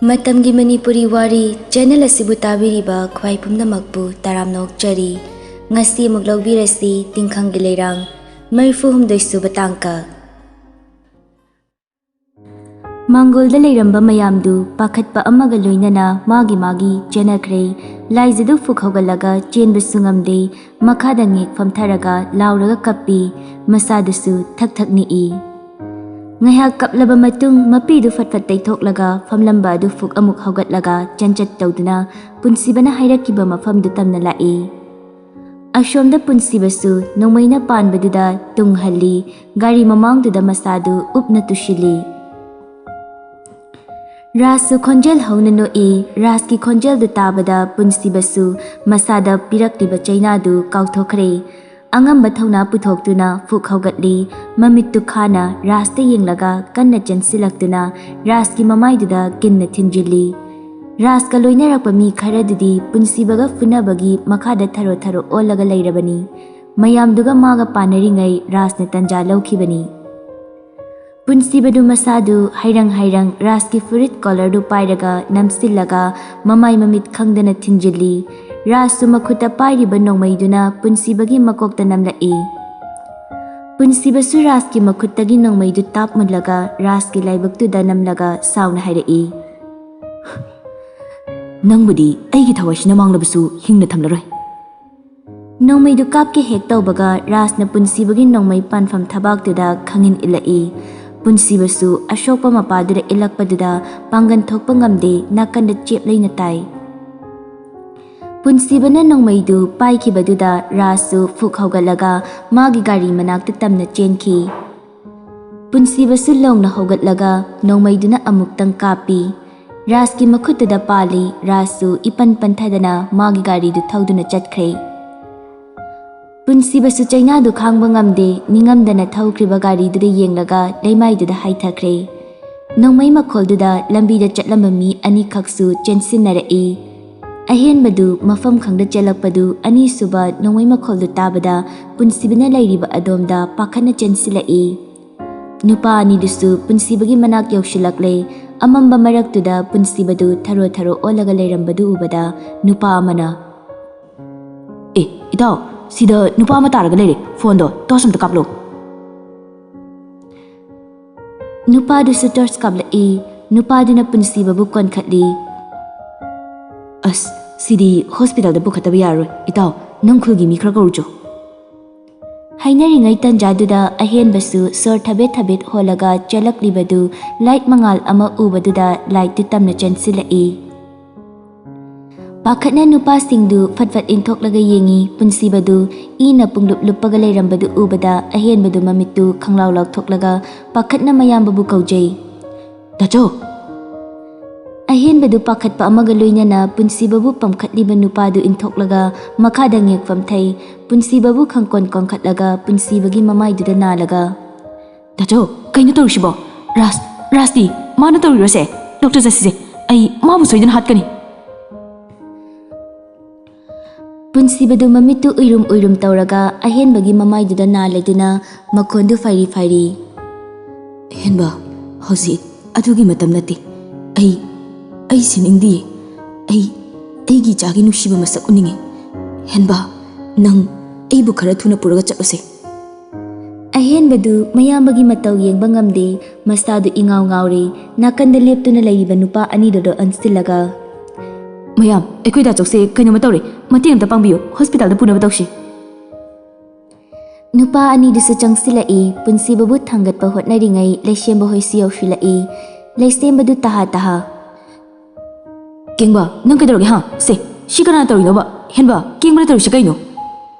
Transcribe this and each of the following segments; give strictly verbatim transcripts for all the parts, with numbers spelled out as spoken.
ꯃꯇꯝꯒꯤ ꯃꯅꯤꯄꯨꯔꯤ ꯋꯥꯔꯤ ꯆꯦꯅꯦꯜ ꯑꯁꯤꯕꯨ ꯇꯥꯕꯤꯔꯤꯕ ꯈ꯭ꯋꯥꯏ ꯄꯨꯝꯅꯃꯛꯄꯨ ꯇꯔꯥꯝꯅ ꯑꯣꯛꯆꯔꯤ꯫ ꯉꯁꯤ ꯑꯃꯨꯛ ꯂꯧꯕꯤꯔꯁꯤ ꯇꯤꯡꯈꯪꯒꯤ ꯂꯩꯔꯥꯡ, ꯃꯔꯤꯐꯨ ꯍꯨꯝꯗꯣꯏ ꯁꯨꯕ ꯇꯥꯡꯀꯛ꯫ ꯃꯥꯡꯒꯣꯜꯗ ꯂꯩꯔꯝꯕ ꯃꯌꯥꯝꯗꯨ ꯄꯥꯈꯠꯄ ꯑꯃꯒ ꯂꯣꯏꯅꯅ ꯃꯥꯒꯤ ꯃꯥꯒꯤ ꯆꯦꯟꯅꯈ꯭ꯔꯦ꯫ ꯂꯥꯏꯖꯗꯨ ꯐꯨꯛ ꯍꯧꯒꯠꯂꯒ ꯆꯦꯟꯕꯁꯨ ꯉꯝꯗꯦ, ꯃꯈꯥꯗ ꯉꯦꯛ ꯐꯝꯊꯔꯒ ꯂꯥꯎꯔꯒ ꯀꯞꯄꯤ, ꯃꯁꯥꯗꯨꯁꯨ ꯊꯛ ꯊꯛ ꯅꯤꯛꯏ꯫ ꯉꯥꯏꯍꯥꯛ ꯀꯞꯂꯕ ꯃꯇꯨꯡ ꯃꯄꯤꯗꯨ ꯐꯠ ꯐꯠ ꯇꯩꯊꯣꯛꯂꯒ ꯐꯝꯂꯝꯕ ꯑꯗꯨ ꯐꯨꯛ ꯑꯃꯨꯛ ꯍꯧꯒꯠꯂꯒ ꯆꯟꯆꯠ ꯇꯧꯗꯨꯅ ꯄꯨꯟꯁꯤꯕꯅ ꯍꯥꯏꯔꯛꯈꯤꯕ ꯃꯐꯝꯗꯨ ꯇꯝꯅ ꯂꯥꯛꯏ꯫ ꯑꯁꯣꯝꯗ ꯄꯨꯟꯁꯤꯕꯁꯨ ꯅꯣꯡꯃꯩꯅ ꯄꯥꯟꯕꯗꯨꯗ ꯇꯨꯡ ꯍꯜꯂꯤ, ꯒꯥꯔꯤ ꯃꯃꯥꯡꯗꯨꯗ ꯃꯁꯥꯗꯨ ꯎꯞꯅ ꯇꯨꯁꯤꯜꯂꯤ꯫ ꯔꯥꯖꯁꯨ ꯈꯣꯟꯖꯦꯜ ꯍꯧꯅ ꯅꯣꯛꯏ꯫ ꯔꯥꯖꯀꯤ ꯈꯣꯟꯖꯦꯜꯗꯨ ꯇꯥꯕꯗ ꯄꯨꯟꯁꯤꯕꯁꯨ ꯃꯁꯥꯗ ꯄꯤꯔꯛꯂꯤꯕ ꯆꯩꯅꯥꯗꯨ ꯀꯥꯎꯊꯣꯛꯈ꯭ꯔꯦ꯫ ꯑꯉꯝꯕ ꯊꯧꯅꯥ ꯄꯨꯊꯣꯛꯇꯨꯅ ꯐꯨꯛ ꯍꯧꯒꯠꯂꯤ꯫ ꯃꯃꯤꯠꯇꯨ ꯈꯥꯅ ꯔꯥꯖꯇ ꯌꯦꯡꯂꯒ ꯀꯟꯅ ꯆꯦꯟꯁꯤꯜꯂꯛꯇꯨꯅ ꯔꯥꯖꯀꯤ ꯃꯃꯥꯏꯗꯨꯗ ꯀꯤꯟꯅ ꯊꯤꯟꯖꯤꯜꯂꯤ꯫ ꯔꯥꯖꯀ ꯂꯣꯏꯅꯔꯛꯄ ꯃꯤ ꯈꯔꯗꯨꯗꯤ ꯄꯨꯟꯁꯤꯕꯒ ꯐꯨꯅꯕꯒꯤ ꯃꯈꯥꯗ ꯊꯔꯣ ꯊꯔꯣ ꯑꯣꯜꯂꯒ ꯂꯩꯔꯕꯅꯤ꯫ ꯃꯌꯥꯝꯗꯨꯒ ꯃꯥꯒ ꯄꯥꯟꯅꯔꯤꯉꯩ ꯔꯥꯖꯅ ꯇꯟꯖꯥ ꯂꯧꯈꯤꯕꯅꯤ꯫ ꯄꯨꯟꯁꯤꯕꯗꯨ ꯃꯁꯥꯗꯨ ꯍꯩꯔꯪ ꯍꯩꯔꯪ ꯔꯥꯖꯀꯤ ꯐꯨꯔꯤꯠ ꯀꯣꯂꯔꯗꯨ ꯄꯥꯏꯔꯒ ꯅꯝꯁꯤꯜꯂꯒ ꯃꯃꯥꯏ ꯃꯃꯤꯠ ꯈꯪꯗꯅ ꯊꯤꯟꯖꯤꯜꯂꯤ꯫ ꯔꯥꯖꯁꯨ ꯃꯈꯨꯠꯇ ꯄꯥꯏꯔꯤꯕ ꯅꯣꯡꯃꯩꯗꯨꯅ ꯄꯨꯟꯁꯤꯕꯒꯤ ꯃꯀꯣꯛꯇ ꯅꯝꯂꯛꯏ꯫ ꯄꯨꯟꯁꯤꯕꯁꯨ ꯔꯥꯖꯀꯤ ꯃꯈꯨꯠꯇꯒꯤ ꯅꯣꯡꯃꯩꯗꯨ ꯇꯥꯞ ꯃꯨꯜꯂꯒ ꯔꯥꯖꯀꯤ ꯂꯥꯏꯕꯛꯇꯨꯗ ꯅꯝꯂꯒ ꯁꯥꯎꯅ ꯍꯥꯏꯔꯛꯏ, "ꯅꯪꯕꯨꯗꯤ ꯑꯩꯒꯤ ꯊꯋꯥꯏꯁꯤꯅ ꯃꯥꯡꯂꯕꯁꯨ ꯍꯤꯡꯅ ꯊꯝꯂꯔꯣꯏ"꯫ ꯅꯣꯡꯃꯩꯗꯨ ꯀꯥꯞꯀꯦ ꯍꯦꯛ ꯇꯧꯕꯒ ꯔꯥꯖꯅ ꯄꯨꯟꯁꯤꯕꯒꯤ ꯅꯣꯡꯃꯩ ꯄꯥꯟꯐꯝ ꯊꯕꯥꯛꯇꯨꯗ ꯈꯪꯏꯟ ꯏꯜꯂꯛꯏ꯫ ꯄꯨꯟꯁꯤꯕꯁꯨ ꯑꯁꯣꯛꯄ ꯃꯄꯥꯗꯨꯗ ꯏꯜꯂꯛꯄꯗꯨꯗ ꯄꯥꯡꯒꯟ ꯊꯣꯛꯄ ꯉꯝꯗꯦ, ꯅꯥꯀꯟꯗ ꯆꯦꯞ ꯂꯩꯅ ꯇꯥꯏ꯫ ꯄꯨꯟꯁꯤꯕꯅ ꯅꯣꯡꯃꯩꯗꯨ ꯄꯥꯏꯈꯤꯕꯗꯨꯗ ꯔꯥꯖꯁꯨ ꯐꯨꯛ ꯍꯧꯒꯠꯂꯒ ꯃꯥꯒꯤ ꯒꯥꯔꯤ ꯃꯅꯥꯛꯇ ꯇꯝꯅ ꯆꯦꯟꯈꯤ꯫ ꯄꯨꯟꯁꯤꯕꯁꯨ ꯂꯣꯡꯅ ꯍꯧꯒꯠꯂꯒ ꯅꯣꯡꯃꯩꯗꯨꯅ ꯑꯃꯨꯛꯇꯪ ꯀꯥꯞꯄꯤ꯫ ꯔꯥꯖꯀꯤ ꯃꯈꯨꯠꯇꯨꯗ ꯄꯥꯜꯂꯤ꯫ ꯔꯥꯖꯁꯨ ꯏꯄꯟ ꯄꯟꯊꯗꯅ ꯃꯥꯒꯤ ꯒꯥꯔꯤꯗꯨ ꯊꯧꯗꯨꯅ ꯆꯠꯈ꯭ꯔꯦ꯫ ꯄꯨꯟꯁꯤꯕꯁꯨ ꯆꯩꯅꯥꯗꯨ ꯈꯥꯡꯕ ꯉꯝꯗꯦ, ꯅꯤꯡꯉꯝꯗꯅ ꯊꯧꯈ꯭ꯔꯤꯕ ꯒꯥꯔꯤꯗꯨꯗ ꯌꯦꯡꯂꯒ ꯂꯩꯃꯥꯏꯗꯨꯗ ꯍꯥꯏꯊꯈ꯭ꯔꯦ꯫ ꯅꯣꯡꯃꯩ ꯃꯈꯣꯜꯗꯨꯗ ꯂꯝꯕꯤꯗ ꯆꯠꯂꯝꯕ ꯃꯤ ꯑꯅꯤꯈꯛꯁꯨ ꯆꯦꯟꯁꯤꯟꯅꯔꯛꯏ꯫ ꯑꯍꯦꯟꯕꯗꯨ ꯃꯐꯝ ꯈꯪꯗ ꯆꯦꯜꯂꯛꯄꯗꯨ ꯑꯅꯤꯁꯨꯕ ꯅꯣꯡꯃꯩ ꯃꯈꯣꯜꯗꯨ ꯇꯥꯕꯗ ꯄꯨꯟꯁꯤꯕꯅ ꯂꯩꯔꯤꯕ ꯑꯗꯣꯝꯗ ꯄꯥꯈꯠꯅ ꯆꯦꯟꯁꯤꯜꯂꯛꯏ꯫ ꯅꯨꯄꯥ ꯑꯅꯤꯗꯨꯁꯨ ꯄꯨꯟꯁꯤꯕꯒꯤ ꯃꯅꯥꯛ ꯌꯧꯁꯤꯜꯂꯛꯂꯦ꯫ ꯑꯃꯝꯕ ꯃꯔꯛꯇꯨꯗ ꯄꯨꯟꯁꯤꯕꯗꯨ ꯊꯔꯣ ꯊꯔꯣ ꯑꯣꯜꯂꯒ ꯂꯩꯔꯝꯕꯗꯨ ꯎꯕꯗ ꯅꯨꯄꯥ ꯑꯃꯅ, "ꯑꯦ, ꯏꯇꯥꯎ, ꯁꯤꯗ ꯅꯨꯄꯥ ꯑꯃ ꯇꯥꯔꯒ ꯂꯩꯔꯦ, ꯐꯣꯟꯗꯣ ꯇꯣꯔꯆ ꯑꯝꯇ ꯀꯥꯞꯂꯣ"꯫ ꯅꯨꯄꯥꯗꯨꯁꯨ ꯇꯣꯔꯆ ꯀꯥꯞꯂꯛꯏ꯫ ꯅꯨꯄꯥꯗꯨꯅ ꯄꯨꯟꯁꯤꯕꯕꯨ ꯀꯣꯟꯈꯠꯂꯤ꯫ "ꯑꯁ, ꯁꯤꯗꯤ ꯍꯣꯁꯄꯤꯇꯥꯜꯗ ꯄꯨꯈꯠꯇꯕ ꯌꯥꯔꯣꯏ꯫ ꯏꯇꯥꯎ, ꯅꯪ ꯈꯨꯜꯒꯤ ꯃꯤ ꯈꯔ ꯀꯧꯔꯨꯆꯣ"꯫ ꯍꯥꯏꯅꯔꯤꯉꯩ ꯇꯟꯖꯥꯗꯨꯗ ꯑꯍꯦꯟꯕꯁꯨ ꯁꯣꯔ ꯊꯕꯦꯠ ꯊꯕꯦꯠ ꯍꯣꯜꯂꯒ ꯆꯦꯜꯂꯛꯂꯤꯕꯗꯨ ꯂꯥꯏꯠ ꯃꯉꯥꯜ ꯑꯃ ꯎꯕꯗꯨꯗ ꯂꯥꯏꯠꯇꯨ ꯇꯝꯅ ꯆꯦꯟꯁꯤꯜꯂꯛꯏ꯫ ꯄꯥꯈꯠꯅ ꯅꯨꯄꯥꯁꯤꯡꯗꯨ ꯐꯠ ꯐꯠ ꯏꯟꯊꯣꯛꯂꯒ ꯌꯦꯡꯉꯤ꯫ ꯄꯨꯟꯁꯤꯕꯗꯨ ꯏꯅ ꯄꯨꯡꯂꯨꯞ ꯂꯨꯞꯄꯒ ꯂꯩꯔꯝꯕꯗꯨ ꯎꯕꯗ ꯑꯍꯦꯟꯕꯗꯨ ꯃꯃꯤꯠꯇꯨ ꯈꯪꯂꯥꯎ ꯂꯥꯎꯊꯣꯛꯂꯒ ꯄꯥꯈꯠꯅ ꯃꯌꯥꯝꯕꯕꯨ ꯀꯧꯖꯩ꯫ "ꯇꯥꯆꯧ!" ꯑꯍꯦꯟꯕꯗꯨ ꯄꯥꯈꯠꯄ ꯑꯃꯒ ꯂꯣꯏꯅꯅ ꯄꯨꯟꯁꯤꯕꯕꯨ ꯄꯝꯈꯠꯂꯤꯕ ꯅꯨꯄꯥꯗꯨ ꯏꯟꯊꯣꯛꯂꯒ ꯃꯈꯥꯗ ꯉꯦꯛꯐꯝ ꯊꯩ꯫ ꯄꯨꯟꯁꯤꯕꯕꯨ ꯈꯪꯀꯣꯟ ꯀꯣꯟꯈꯠꯂꯒ ꯄꯨꯟꯁꯤꯕꯒꯤ ꯃꯃꯥꯏꯗꯨꯗ ꯅꯥꯜꯂꯒ, "ꯇꯥꯆꯧ, ꯀꯩꯅꯣ ꯇꯧꯔꯤꯁꯤꯕꯣ? ꯔꯥꯖ, ꯔꯥꯖꯇꯤ? ꯃꯥꯅ ꯇꯧꯔꯤꯔꯣꯁꯦ? ꯗꯣꯛꯇꯔ ꯆꯠꯁꯤꯁꯦ꯫ ꯑꯩ ꯃꯥꯕꯨ ꯁꯣꯏꯗꯅ ꯍꯥꯠꯀꯅꯤ"꯫ ꯄꯨꯟꯁꯤꯕꯗꯨ ꯃꯃꯤꯠꯇꯨ ꯎꯏꯔꯨꯝ ꯎꯏꯔꯨꯝ ꯇꯧꯔꯒ ꯑꯍꯦꯟꯕꯒꯤ ꯃꯃꯥꯏꯗꯨꯗ ꯅꯥꯜꯂꯗꯨꯅ ꯃꯈꯣꯟꯗꯨ ꯐꯥꯏꯔꯤ ꯐꯥꯏꯔꯤ꯫ "ꯑꯍꯦꯟꯕ, ꯍꯧꯖꯤꯛ ꯑꯗꯨꯒꯤ ꯃꯇꯝ ꯅꯠꯇꯦ꯫ ꯑꯩ, ꯑꯩ ꯁꯤꯅꯤꯡꯗꯤꯌꯦ꯫ ꯑꯩ, ꯑꯩꯒꯤ ꯏꯆꯥꯒꯤ ꯅꯨꯡꯁꯤꯕ ꯃꯁꯛ ꯎꯅꯤꯡꯉꯦ꯫ ꯍꯦꯟꯕ, ꯅꯪ ꯑꯩꯕꯨ ꯈꯔ ꯊꯨꯅ ꯄꯨꯔꯒ ꯆꯠꯂꯨꯁꯦ"꯫ ꯑꯍꯦꯟꯕꯗꯨ ꯃꯌꯥꯝꯕꯒꯤ ꯃꯇꯧ ꯌꯦꯡꯕ ꯉꯝꯗꯦ, ꯃꯁꯥꯗꯨ ꯏꯉꯥꯎ ꯉꯥꯎꯔꯦ꯫ ꯅꯥꯀꯟꯗ ꯂꯦꯞꯇꯨꯅ ꯂꯩꯔꯤꯕ ꯅꯨꯄꯥ ꯑꯅꯤꯗꯨꯗ ꯑꯣꯟꯁꯤꯜꯂꯒ, "ꯃꯌꯥꯝ, ꯑꯩꯈꯣꯏ ꯗꯥꯆꯧꯁꯦ ꯀꯩꯅꯣꯝꯃ ꯇꯧꯔꯦ, ꯃꯇꯦꯡ ꯑꯝꯇ ꯄꯥꯡꯕꯤꯌꯨ, ꯍꯣꯁꯄꯤꯇꯥꯜꯗ ꯄꯨꯅꯕ ꯇꯧꯁꯤ"꯫ ꯅꯨꯄꯥ ꯑꯅꯤꯗꯨꯁꯨ ꯆꯪꯁꯤꯜꯂꯛꯏ꯫ ꯄꯨꯟꯁꯤꯕꯕꯨ ꯊꯥꯡꯒꯠꯄ ꯍꯣꯠꯅꯔꯤꯉꯩ ꯂꯩꯁꯦꯝꯕ ꯍꯣꯏꯁꯨ ꯌꯧꯁꯤꯜꯂꯛꯏ꯫ ꯂꯩꯁꯦꯝꯕꯗꯨ ꯇꯍꯥ ꯇꯍꯥ, "ꯀꯦꯡꯕ, ꯅꯪ ꯀꯩꯗꯧꯔꯒꯦ, ꯍꯥ? ꯁꯦ, ꯁꯤ ꯀꯅꯥꯅ ꯇꯧꯔꯤꯅꯣꯕ? ꯍꯦꯟꯕ, ꯀꯦꯡꯕꯅ ꯇꯧꯔꯤꯁꯦ ꯀꯩꯅꯣ?"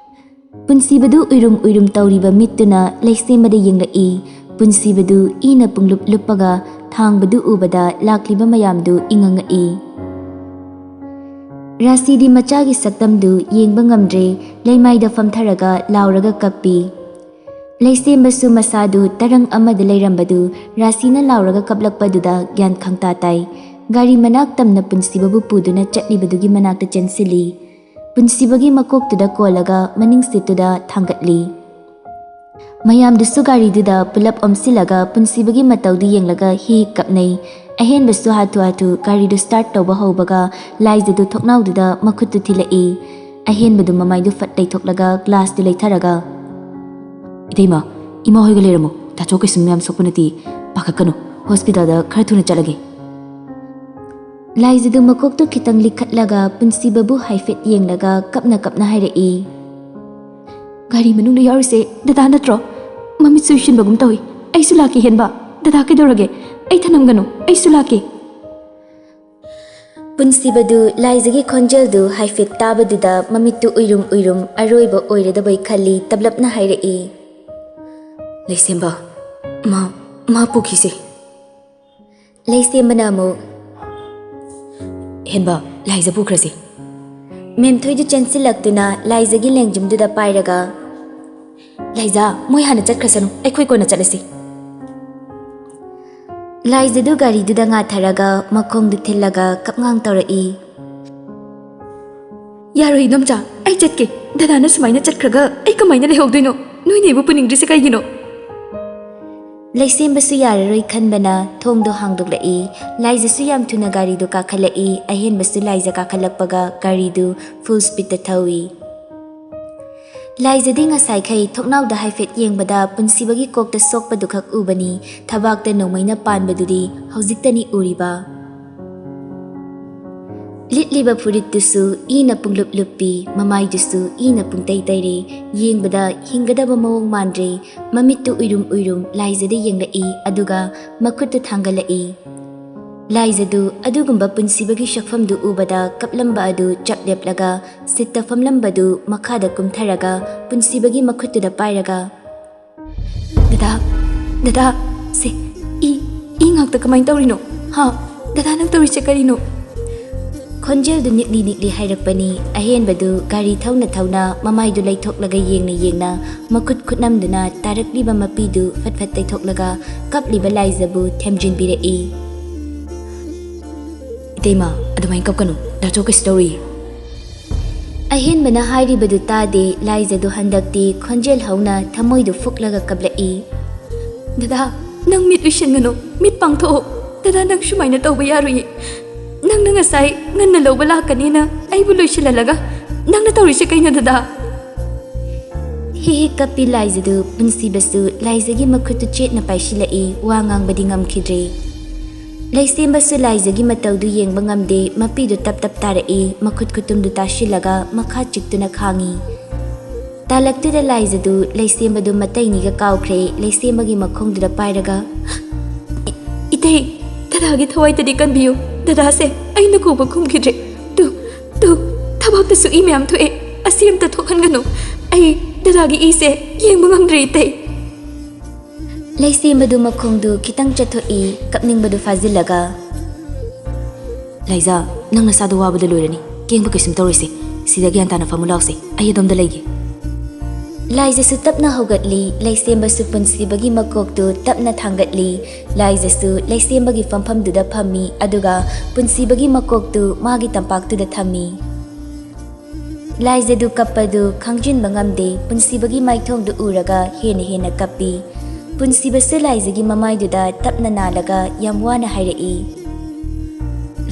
ꯄꯨꯟꯁꯤꯕꯗꯨ ꯎꯏꯔꯨꯝ ꯎꯏꯔꯨꯝ ꯇꯧꯔꯤꯕ ꯃꯤꯠꯇꯨꯅ ꯂꯩꯁꯦꯝꯕꯗ ꯌꯦꯡꯂꯛꯏ꯫ ꯄꯨꯟꯁꯤꯕꯗꯨ ꯏꯅ ꯄꯨꯡꯂꯨꯞ ꯂꯨꯞꯄꯒ ꯊꯥꯡꯕꯗꯨ ꯎꯕꯗ ꯂꯥꯛꯂꯤꯕ ꯃꯌꯥꯝꯗꯨ ꯏꯉꯉꯛꯏ꯫ ꯔꯥꯁꯤꯗꯤ ꯃꯆꯥꯒꯤ ꯁꯛꯇꯝꯗꯨ ꯌꯦꯡꯕ ꯉꯝꯗ꯭ꯔꯦ, ꯂꯩꯃꯥꯏꯗ ꯐꯝꯊꯔꯒ ꯂꯥꯎꯔꯒ ꯀꯞꯄꯤ꯫ ꯂꯩꯁꯦꯝꯕꯁꯨ ꯃꯁꯥꯗꯨ ꯇꯔꯪ ꯑꯃꯗ ꯂꯩꯔꯝꯕꯗꯨ ꯔꯥꯁꯤꯅ ꯂꯥꯎꯔꯒ ꯀꯞꯂꯛꯄꯗꯨꯗ ꯒ꯭ꯌꯥꯟ ꯈꯪꯇꯥ ꯇꯥꯏ꯫ ꯒꯥꯔꯤ ꯃꯅꯥꯛ ꯇꯝꯅ ꯄꯨꯟꯁꯤꯕꯕꯨ ꯄꯨꯗꯨꯅ ꯆꯠꯂꯤꯕꯗꯨꯒꯤ ꯃꯅꯥꯛꯇ ꯆꯦꯟꯁꯤꯜꯂꯤ꯫ ꯄꯨꯟꯁꯤꯕꯒꯤ ꯃꯀꯣꯛꯇꯨꯗ ꯀꯣꯜꯂꯒ ꯃꯅꯤꯡ ꯁꯤꯠꯇꯨꯗ ꯊꯥꯡꯒꯠꯂꯤ꯫ ꯃꯌꯥꯝꯗꯨꯁꯨ ꯒꯥꯔꯤꯗꯨꯗ ꯄꯨꯂꯞ ꯑꯣꯝꯁꯤꯜꯂꯒ ꯄꯨꯟꯁꯤꯕꯒꯤ ꯃꯇꯧꯗꯨ ꯌꯦꯡꯂꯒ ꯍꯤ ꯍꯤ ꯀꯞꯅꯩ꯫ ꯑꯍꯦꯟꯕꯁꯨ ꯍꯥꯊꯨ ꯍꯥꯊꯨ ꯒꯥꯔꯤꯗꯨ start ꯇꯧꯕ ꯍꯧꯕꯒ ꯂꯥꯏꯖꯗꯨ ꯊꯣꯡꯅꯥꯎꯗꯨꯗ ꯃꯈꯨꯠꯇꯨ ꯊꯤꯜꯂꯛꯏ꯫ ꯑꯍꯦꯟꯕꯗꯨ ꯃꯃꯥꯏꯗꯨ ꯐꯠ ꯂꯩꯊꯣꯛꯂꯒ glassꯇꯨ ꯂꯩꯊꯔꯒ, "ꯏꯇꯩꯃ, ꯏꯃꯥ ꯍꯣꯏꯒ ꯂꯩꯔꯝꯃꯣ꯫ ꯗꯥꯆꯧ ꯀꯩꯁꯨꯝ ꯌꯥꯝ ꯁꯣꯛꯄ ꯅꯠꯇꯦ꯫ ꯄꯥꯈꯠꯀꯅꯨ꯫ Hospitalꯗ ꯈꯔ ꯊꯨꯅ ꯆꯠꯂꯒꯦ꯫" ꯂꯥꯏꯖꯗꯨ ꯃꯀꯣꯛꯇꯨ ꯈꯤꯇꯪ ꯂꯤꯈꯠꯂꯒ ꯄꯨꯟꯁꯤꯕꯕꯨ ꯍꯥꯏꯐꯦꯠ ꯌꯦꯡꯂꯒ ꯀꯞꯅ ꯀꯞꯅ ꯍꯥꯏꯔꯛꯏ꯫ "ꯒꯥꯔꯤ ꯃꯅꯨꯡꯗ ꯌꯥꯎꯔꯤꯁꯦ ꯗꯗꯥ ꯅꯠꯇ꯭ꯔꯣ? ꯃꯃꯤꯠꯁꯨ ꯎꯏꯁꯤꯟꯕꯒꯨꯝ ꯇꯧꯏ꯫ ꯑꯩꯁꯨ ꯂꯥꯛꯀꯦ ꯍꯦꯟꯕ꯫ ꯗꯗꯥ ꯀꯩꯗꯧꯔꯒꯦ? ꯑꯩ ꯊꯅꯝꯒꯅꯨ꯫ ꯑꯩꯁꯨ ꯂꯥꯛꯀꯦ꯫" ꯄꯨꯟꯁꯤꯕꯗꯨ ꯂꯥꯏꯖꯒꯤ ꯈꯣꯟꯖꯦꯜꯗꯨ ꯍꯥꯏꯐꯦꯠ ꯇꯥꯕꯗꯨꯗ ꯃꯃꯤꯠꯇꯨ ꯎꯏꯔꯨꯝ ꯎꯏꯔꯨꯝ ꯑꯔꯣꯏꯕ ꯑꯣꯏꯔꯗꯕꯩ ꯈꯜꯂꯤ ꯇꯞꯂꯞꯅ ꯍꯥꯏꯔꯛꯏ꯫ "ꯂꯩꯁꯦꯝꯕ, ꯃꯥ, ꯃꯥ ꯄꯨꯈꯤꯁꯦ꯫" ꯂꯩꯁꯦꯝꯕꯅ ꯑꯃꯨꯛ, "ꯍꯦꯟꯕ, ꯂꯥꯏꯖ ꯄꯨꯈ꯭ꯔꯁꯤ꯫" ꯃꯦꯝꯊꯣꯏꯗꯨ ꯆꯦꯟꯁꯤꯜꯂꯛꯇꯨꯅ ꯂꯥꯏꯖꯒꯤ ꯂꯦꯡꯖꯨꯝꯗꯨꯗ ꯄꯥꯏꯔꯒ, "ꯂꯥꯏꯖ, ꯃꯣꯏ ꯍꯥꯟꯅ ꯆꯠꯈ꯭ꯔꯁꯅꯨ, ꯑꯩꯈꯣꯏ ꯀꯣꯟꯅ ꯆꯠꯂꯁꯤ꯫" ꯂꯥꯏꯖꯗꯨ ꯒꯥꯔꯤꯗꯨꯗ ꯉꯥꯊꯔꯒ ꯃꯈꯣꯡꯗꯨ ꯊꯤꯜꯂꯒ ꯀꯞꯉꯥꯡ ꯇꯧꯔꯛꯏ꯫ "ꯌꯥꯔꯣꯏ ꯏꯗꯣꯝꯆꯥ, ꯑꯩ ꯆꯠꯀꯦ꯫ ꯗꯗꯥꯅ ꯁꯨꯃꯥꯏꯅ ꯆꯠꯈ꯭ꯔꯒ ꯑꯩ ꯀꯃꯥꯏꯅ ꯂꯩꯍꯧꯗꯣꯏꯅꯣ? ꯅꯣꯏꯅ ꯑꯩꯕꯨ ꯄꯨꯅꯤꯡꯗ꯭ꯔꯤꯁꯦ ꯀꯩꯒꯤꯅꯣ?" ꯂꯩꯁꯦꯝꯕꯁꯨ ꯌꯥꯔꯔꯣꯏ ꯈꯟꯕꯅ ꯊꯣꯡꯗꯣ ꯍꯥꯡꯗꯣꯛꯂꯛꯏ꯫ ꯂꯥꯏꯖꯁꯨ ꯌꯥꯝ ꯊꯨꯅ ꯒꯥꯔꯤꯗꯨ ꯀꯥꯈꯠꯂꯛꯏ꯫ ꯑꯍꯦꯟꯕꯁꯨ ꯂꯥꯏꯖ ꯀꯥꯈꯠꯂꯛꯄꯒ ꯒꯥꯔꯤꯗꯨ full speedꯇ ꯊꯧꯏ꯫ ꯂꯥꯏꯖꯗꯤ ꯉꯁꯥꯏꯈꯩ ꯊꯣꯡꯅꯥꯎꯗ ꯍꯥꯏꯐꯦꯠ ꯌꯦꯡꯕꯗ ꯄꯨꯟꯁꯤꯕꯒꯤ ꯀꯣꯛꯇ ꯁꯣꯛꯄꯗꯨꯈꯛ ꯎꯕꯅꯤ꯫ ꯊꯕꯥꯛꯇ ꯅꯣꯡꯃꯩꯅ ꯄꯥꯟꯕꯗꯨꯗꯤ ꯍꯧꯖꯤꯛꯇꯅꯤ ꯎꯔꯤꯕ꯫ ꯂꯤꯠꯂꯤꯕ ꯐꯨꯔꯤꯠꯇꯨꯁꯨ ꯏꯅ ꯄꯨꯡꯂꯨꯞ ꯂꯨꯞꯄꯤ, ꯃꯃꯥꯏꯗꯨꯁꯨ ꯏꯅ ꯄꯨꯡꯇꯩ ꯇꯩꯔꯦ꯫ ꯌꯦꯡꯕꯗ ꯍꯤꯡꯒꯗꯕ ꯃꯑꯣꯡ ꯃꯥꯟꯗ꯭ꯔꯦ꯫ ꯃꯃꯤꯠꯇꯨ ꯎꯏꯔꯨꯝ ꯎꯏꯔꯨꯝ ꯂꯥꯏꯖꯗ ꯌꯦꯡꯂꯛꯏ, ꯑꯗꯨꯒ ꯃꯈꯨꯠꯇꯨ ꯊꯥꯡꯒꯠꯂꯛꯏ꯫ ꯂꯥꯏꯖꯗꯨ ꯑꯗꯨꯒꯨꯝꯕ ꯄꯨꯟꯁꯤꯕꯒꯤ ꯁꯛꯐꯝꯗꯨ ꯎꯕꯗ ꯀꯞꯂꯝꯕ ꯑꯗꯨ ꯆꯞ ꯂꯦꯞꯂꯒ seatꯇ ꯐꯝꯂꯝꯕꯗꯨ ꯃꯈꯥꯗ ꯀꯨꯝꯊꯔꯒ ꯄꯨꯟꯁꯤꯕꯒꯤ ꯃꯈꯨꯠꯇꯨꯗ ꯄꯥꯏꯔꯒ, "ꯗꯗꯥ, ꯗꯗꯥ, ꯁꯦ, ꯏ, ꯏ ꯉꯥꯛꯇ ꯀꯃꯥꯏꯅ ꯇꯧꯔꯤꯅꯣ? ꯍꯥ? ꯗꯗꯥ, ꯅꯪ ꯇꯧꯔꯤꯁꯦ ꯀꯔꯤꯅꯣ?" ꯈꯣꯟꯖꯦꯜꯗꯨ ꯅꯤꯛꯂꯤ ꯅꯤꯛꯂꯤ ꯍꯥꯏꯔꯛꯄꯅꯤ꯫ ꯑꯍꯦꯟꯕꯗꯨ ꯒꯥꯔꯤ ꯊꯧꯅ ꯊꯧꯅ ꯃꯃꯥꯏꯗꯨ ꯂꯩꯊꯣꯛꯂꯒ ꯌꯦꯡꯅ ꯌꯦꯡꯅ ꯃꯈꯨꯠ ꯈꯨꯠꯅꯝꯗꯨꯅ ꯇꯥꯔꯛꯂꯤꯕ ꯃꯄꯤꯗꯨ ꯐꯠ ꯐꯠ ꯇꯩꯊꯣꯛꯂꯒ ꯀꯞꯂꯤꯕ ꯂꯥꯏꯖꯕꯨ ꯊꯦꯝꯖꯤꯟꯕꯤꯔꯛꯏ꯫ "ꯏꯇꯩꯃ, ꯑꯗꯨꯃꯥꯏꯅ ꯀꯞꯀꯅꯨ꯫ ꯗꯥꯆꯧ ꯀꯩꯁꯨ ꯇꯧꯔꯨꯏ꯫" ꯑꯍꯦꯟꯕꯅ ꯍꯥꯏꯔꯤꯕꯗꯨ ꯇꯥꯗꯦ꯫ ꯂꯥꯏꯖꯗꯨ ꯍꯟꯗꯛꯇꯤ ꯈꯣꯟꯖꯦꯜ ꯍꯧꯅ ꯊꯃꯣꯏꯗꯨ ꯐꯨꯛꯂꯒ ꯀꯞꯂꯛꯏ꯫ "ꯗꯗꯥ, ꯅꯪ ꯃꯤꯠ ꯎꯏꯁꯤꯟꯒꯅꯨ, ꯃꯤꯠ ꯄꯥꯡꯊꯣꯛꯑꯣ꯫ ꯗꯗꯥ, ꯅꯪ ꯁꯨꯃꯥꯏꯅ ꯇꯧꯕ ꯌꯥꯔꯣꯏꯌꯦ꯫ ꯅꯪꯅ ꯉꯁꯥꯏ ꯉꯟꯅ ꯂꯧꯕ ꯂꯥꯛꯀꯅꯤꯅ ꯑꯩꯕꯨ ꯂꯣꯏꯁꯤꯜꯍꯜꯂꯒ ꯅꯪꯅ ꯇꯧꯔꯤꯁꯦ ꯀꯩꯅꯣ, ꯗꯗꯥ?" ꯍꯤ ꯍꯤ ꯀꯞꯄꯤ ꯂꯥꯏꯖꯗꯨ꯫ ꯄꯨꯟꯁꯤꯕꯁꯨ ꯂꯥꯏꯖꯒꯤ ꯃꯈꯨꯠꯇꯨ ꯆꯦꯠꯅ ꯄꯥꯏꯁꯤꯜꯂꯛꯏ꯫ ꯋꯥ ꯉꯥꯡꯕꯗꯤ ꯉꯝꯈꯤꯗ꯭ꯔꯦ꯫ ꯂꯩꯁꯦꯝꯕꯁꯨ ꯂꯥꯏꯖꯒꯤ ꯃꯇꯧꯗꯨ ꯌꯦꯡꯕ ꯉꯝꯗꯦ꯫ ꯃꯄꯤꯗꯨ ꯇꯞ ꯇꯞ ꯇꯥꯔꯛꯏ꯫ ꯃꯈꯨꯠ ꯈꯨꯇꯨꯝꯗꯨ ꯇꯥꯁꯤꯜꯂꯒ ꯃꯈꯥ ꯆꯤꯛꯇꯨꯅ ꯈꯥꯡꯉꯤ꯫ ꯇꯥꯂꯛꯇꯨꯗ ꯂꯥꯏꯖꯗꯨ ꯂꯩꯁꯦꯝꯕꯗꯨ ꯃꯇꯩꯅꯤꯒ ꯀꯥꯎꯈ꯭ꯔꯦ꯫ ꯂꯩꯁꯦꯝꯕꯒꯤ ꯃꯈꯣꯡꯗꯨꯗ ꯄꯥꯏꯔꯒ, "ꯏ-, ꯏꯇꯩ, ꯗꯗꯥꯒꯤ ꯊꯋꯥꯏꯗꯗꯤ ꯀꯟꯕꯤꯌꯨ꯫ ꯗꯗꯥꯁꯦ ꯑꯩꯅ ꯀꯧꯕ ꯈꯨꯝꯈꯤꯗ꯭ꯔꯦ꯫ ꯇꯨ, ꯇꯨ, ꯊꯕꯥꯛꯇꯁꯨ ꯏ ꯃꯌꯥꯝ ꯊꯣꯛꯑꯦ꯫ ꯑꯁꯤ ꯑꯝꯇ ꯊꯣꯛꯍꯟꯒꯅꯨ꯫ ꯑꯩ ꯗꯗꯥꯒꯤ ꯏꯁꯦ ꯌꯦꯡꯕ ꯉꯝꯗ꯭ꯔꯦ, ꯏꯇꯩ꯫" ꯂꯩꯁꯦꯝꯕꯗꯨ ꯃꯈꯣꯡꯗꯨ ꯈꯤꯇꯪ ꯆꯠꯊꯣꯛꯏ, ꯀꯞꯅꯤꯡꯕꯗꯨ ꯐꯥꯖꯤꯜꯂꯒ꯫ "ꯂꯥꯏꯖꯥ, ꯅꯪ ꯅꯁꯥꯗꯣ ꯋꯥꯕꯗ ꯂꯣꯏꯔꯅꯤ꯫ ꯀꯦꯡꯕ ꯀꯩꯁꯨꯝ ꯇꯧꯔꯣꯏꯁꯦ꯫ ꯁꯤꯗ ꯒ꯭ꯌꯥꯟ ꯇꯥꯅ ꯐꯝꯃꯨ ꯂꯥꯎꯁꯦ꯫ ꯑꯩ ꯑꯗꯣꯝꯗ ꯂꯩꯒꯦ꯫" ꯂꯥꯏꯖꯁꯨ ꯇꯞꯅ ꯍꯧꯒꯠꯂꯤ꯫ ꯂꯩꯁꯦꯝꯕꯁꯨ ꯄꯨꯟꯁꯤꯕꯒꯤ ꯃꯀꯣꯛꯇꯨ ꯇꯞꯅ ꯊꯥꯡꯒꯠꯂꯤ꯫ ꯂꯥꯏꯖꯁꯨ ꯂꯩꯁꯦꯝꯕꯒꯤ ꯐꯝꯐꯝꯗꯨꯗ ꯐꯝꯃꯤ, ꯑꯗꯨꯒ ꯄꯨꯟꯁꯤꯕꯒꯤ ꯃꯀꯣꯛꯇꯨ ꯃꯥꯒꯤ ꯇꯝꯄꯥꯛꯇꯨꯗ ꯊꯝꯃꯤ꯫ ꯂꯥꯏꯖꯗꯨ ꯀꯞꯄꯗꯨ ꯈꯪꯖꯤꯟꯕ ꯉꯝꯗꯦ꯫ ꯄꯨꯟꯁꯤꯕꯒꯤ ꯃꯥꯏꯊꯣꯡꯗꯨ ꯎꯔꯒ ꯍꯦꯟꯅ ꯍꯦꯟꯅ ꯀꯞꯄꯤ꯫ ꯄꯨꯟꯁꯤꯕꯁꯨ ꯂꯥꯏꯖꯒꯤ ꯃꯃꯥꯏꯗꯨꯗ ꯇꯞꯅ ꯅꯥꯜꯂꯒ ꯌꯥꯝ ꯋꯥꯅ ꯍꯥꯏꯔꯛꯏ,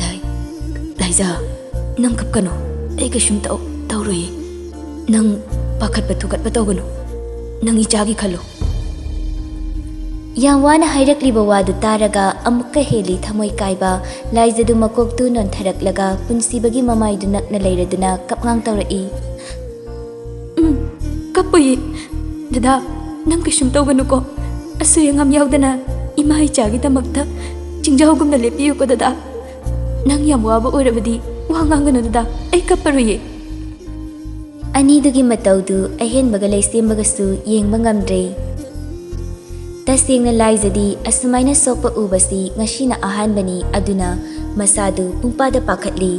"ꯂꯥꯏ-, ꯂꯥꯏꯖ, ꯅꯪ ꯀꯞꯀꯅꯨ꯫ ꯑꯩ ꯀꯩꯁꯨꯝ ꯇꯧ-, ꯇꯧꯔꯣꯏꯌꯦ꯫ ꯅꯪ ꯄꯥꯈꯠꯄ ꯊꯨꯀꯠꯄ ꯇꯧꯒꯅꯨ꯫ ꯅꯪ ꯏꯆꯥꯒꯤ ꯈꯜꯂꯨ꯫" ꯌꯥꯝ ꯋꯥꯅ ꯍꯥꯏꯔꯛꯂꯤꯕ ꯋꯥꯗꯨ ꯇꯥꯔꯒ ꯑꯃꯨꯛꯀ ꯍꯦꯜꯂꯤ ꯊꯃꯣꯏ ꯀꯥꯏꯕ꯫ ꯂꯥꯏꯖꯗꯨ ꯃꯀꯣꯛꯇꯨ ꯅꯣꯟꯊꯔꯛꯂꯒ ꯄꯨꯟꯁꯤꯕꯒꯤ ꯃꯃꯥꯏꯗꯨ ꯅꯛꯅ ꯂꯩꯔꯗꯨꯅ ꯀꯞꯉꯥꯡ ꯇꯧꯔꯛꯏ꯫ "ꯎꯝ, ꯀꯞꯄꯣꯏꯌꯦ꯫ ꯗꯗꯥ, ꯅꯪ ꯀꯩꯁꯨꯝ ꯇꯧꯒꯅꯨꯀꯣ꯫ ꯑꯁꯣꯏ ꯑꯉꯥꯝ ꯌꯥꯎꯗꯅ ꯏꯃꯥ ꯏꯆꯥꯒꯤꯗꯃꯛꯇ ꯆꯤꯡꯖꯥꯎꯒꯨꯝꯅ ꯂꯦꯞꯄꯤꯌꯨꯀꯣ, ꯗꯗꯥ꯫ ꯅꯪ ꯌꯥꯝ ꯋꯥꯕ ꯑꯣꯏꯔꯕꯗꯤ ꯋꯥ ꯉꯥꯡꯒꯅꯨ, ꯗꯗꯥ꯫ ꯑꯩ ꯀꯞꯄꯔꯣꯏꯌꯦ꯫" ꯑꯅꯤꯗꯨꯒꯤ ꯃꯇꯧꯗꯨ ꯑꯍꯦꯟꯕꯒ ꯂꯩꯁꯦꯝꯕꯒꯁꯨ ꯌꯦꯡꯕ ꯉꯝꯗ꯭ꯔꯦ꯫ ꯇꯁꯦꯡꯅ ꯂꯥꯏꯖꯗꯤ ꯑꯁꯨꯃꯥꯏꯅ ꯁꯣꯛꯄ ꯎꯕꯁꯤ ꯉꯁꯤꯅ ꯑꯍꯥꯟꯕꯅꯤ꯫ ꯑꯗꯨꯅ ꯃꯁꯥꯗꯨ ꯄꯨꯡꯄꯥꯗ ꯄꯥꯈꯠꯂꯤ꯫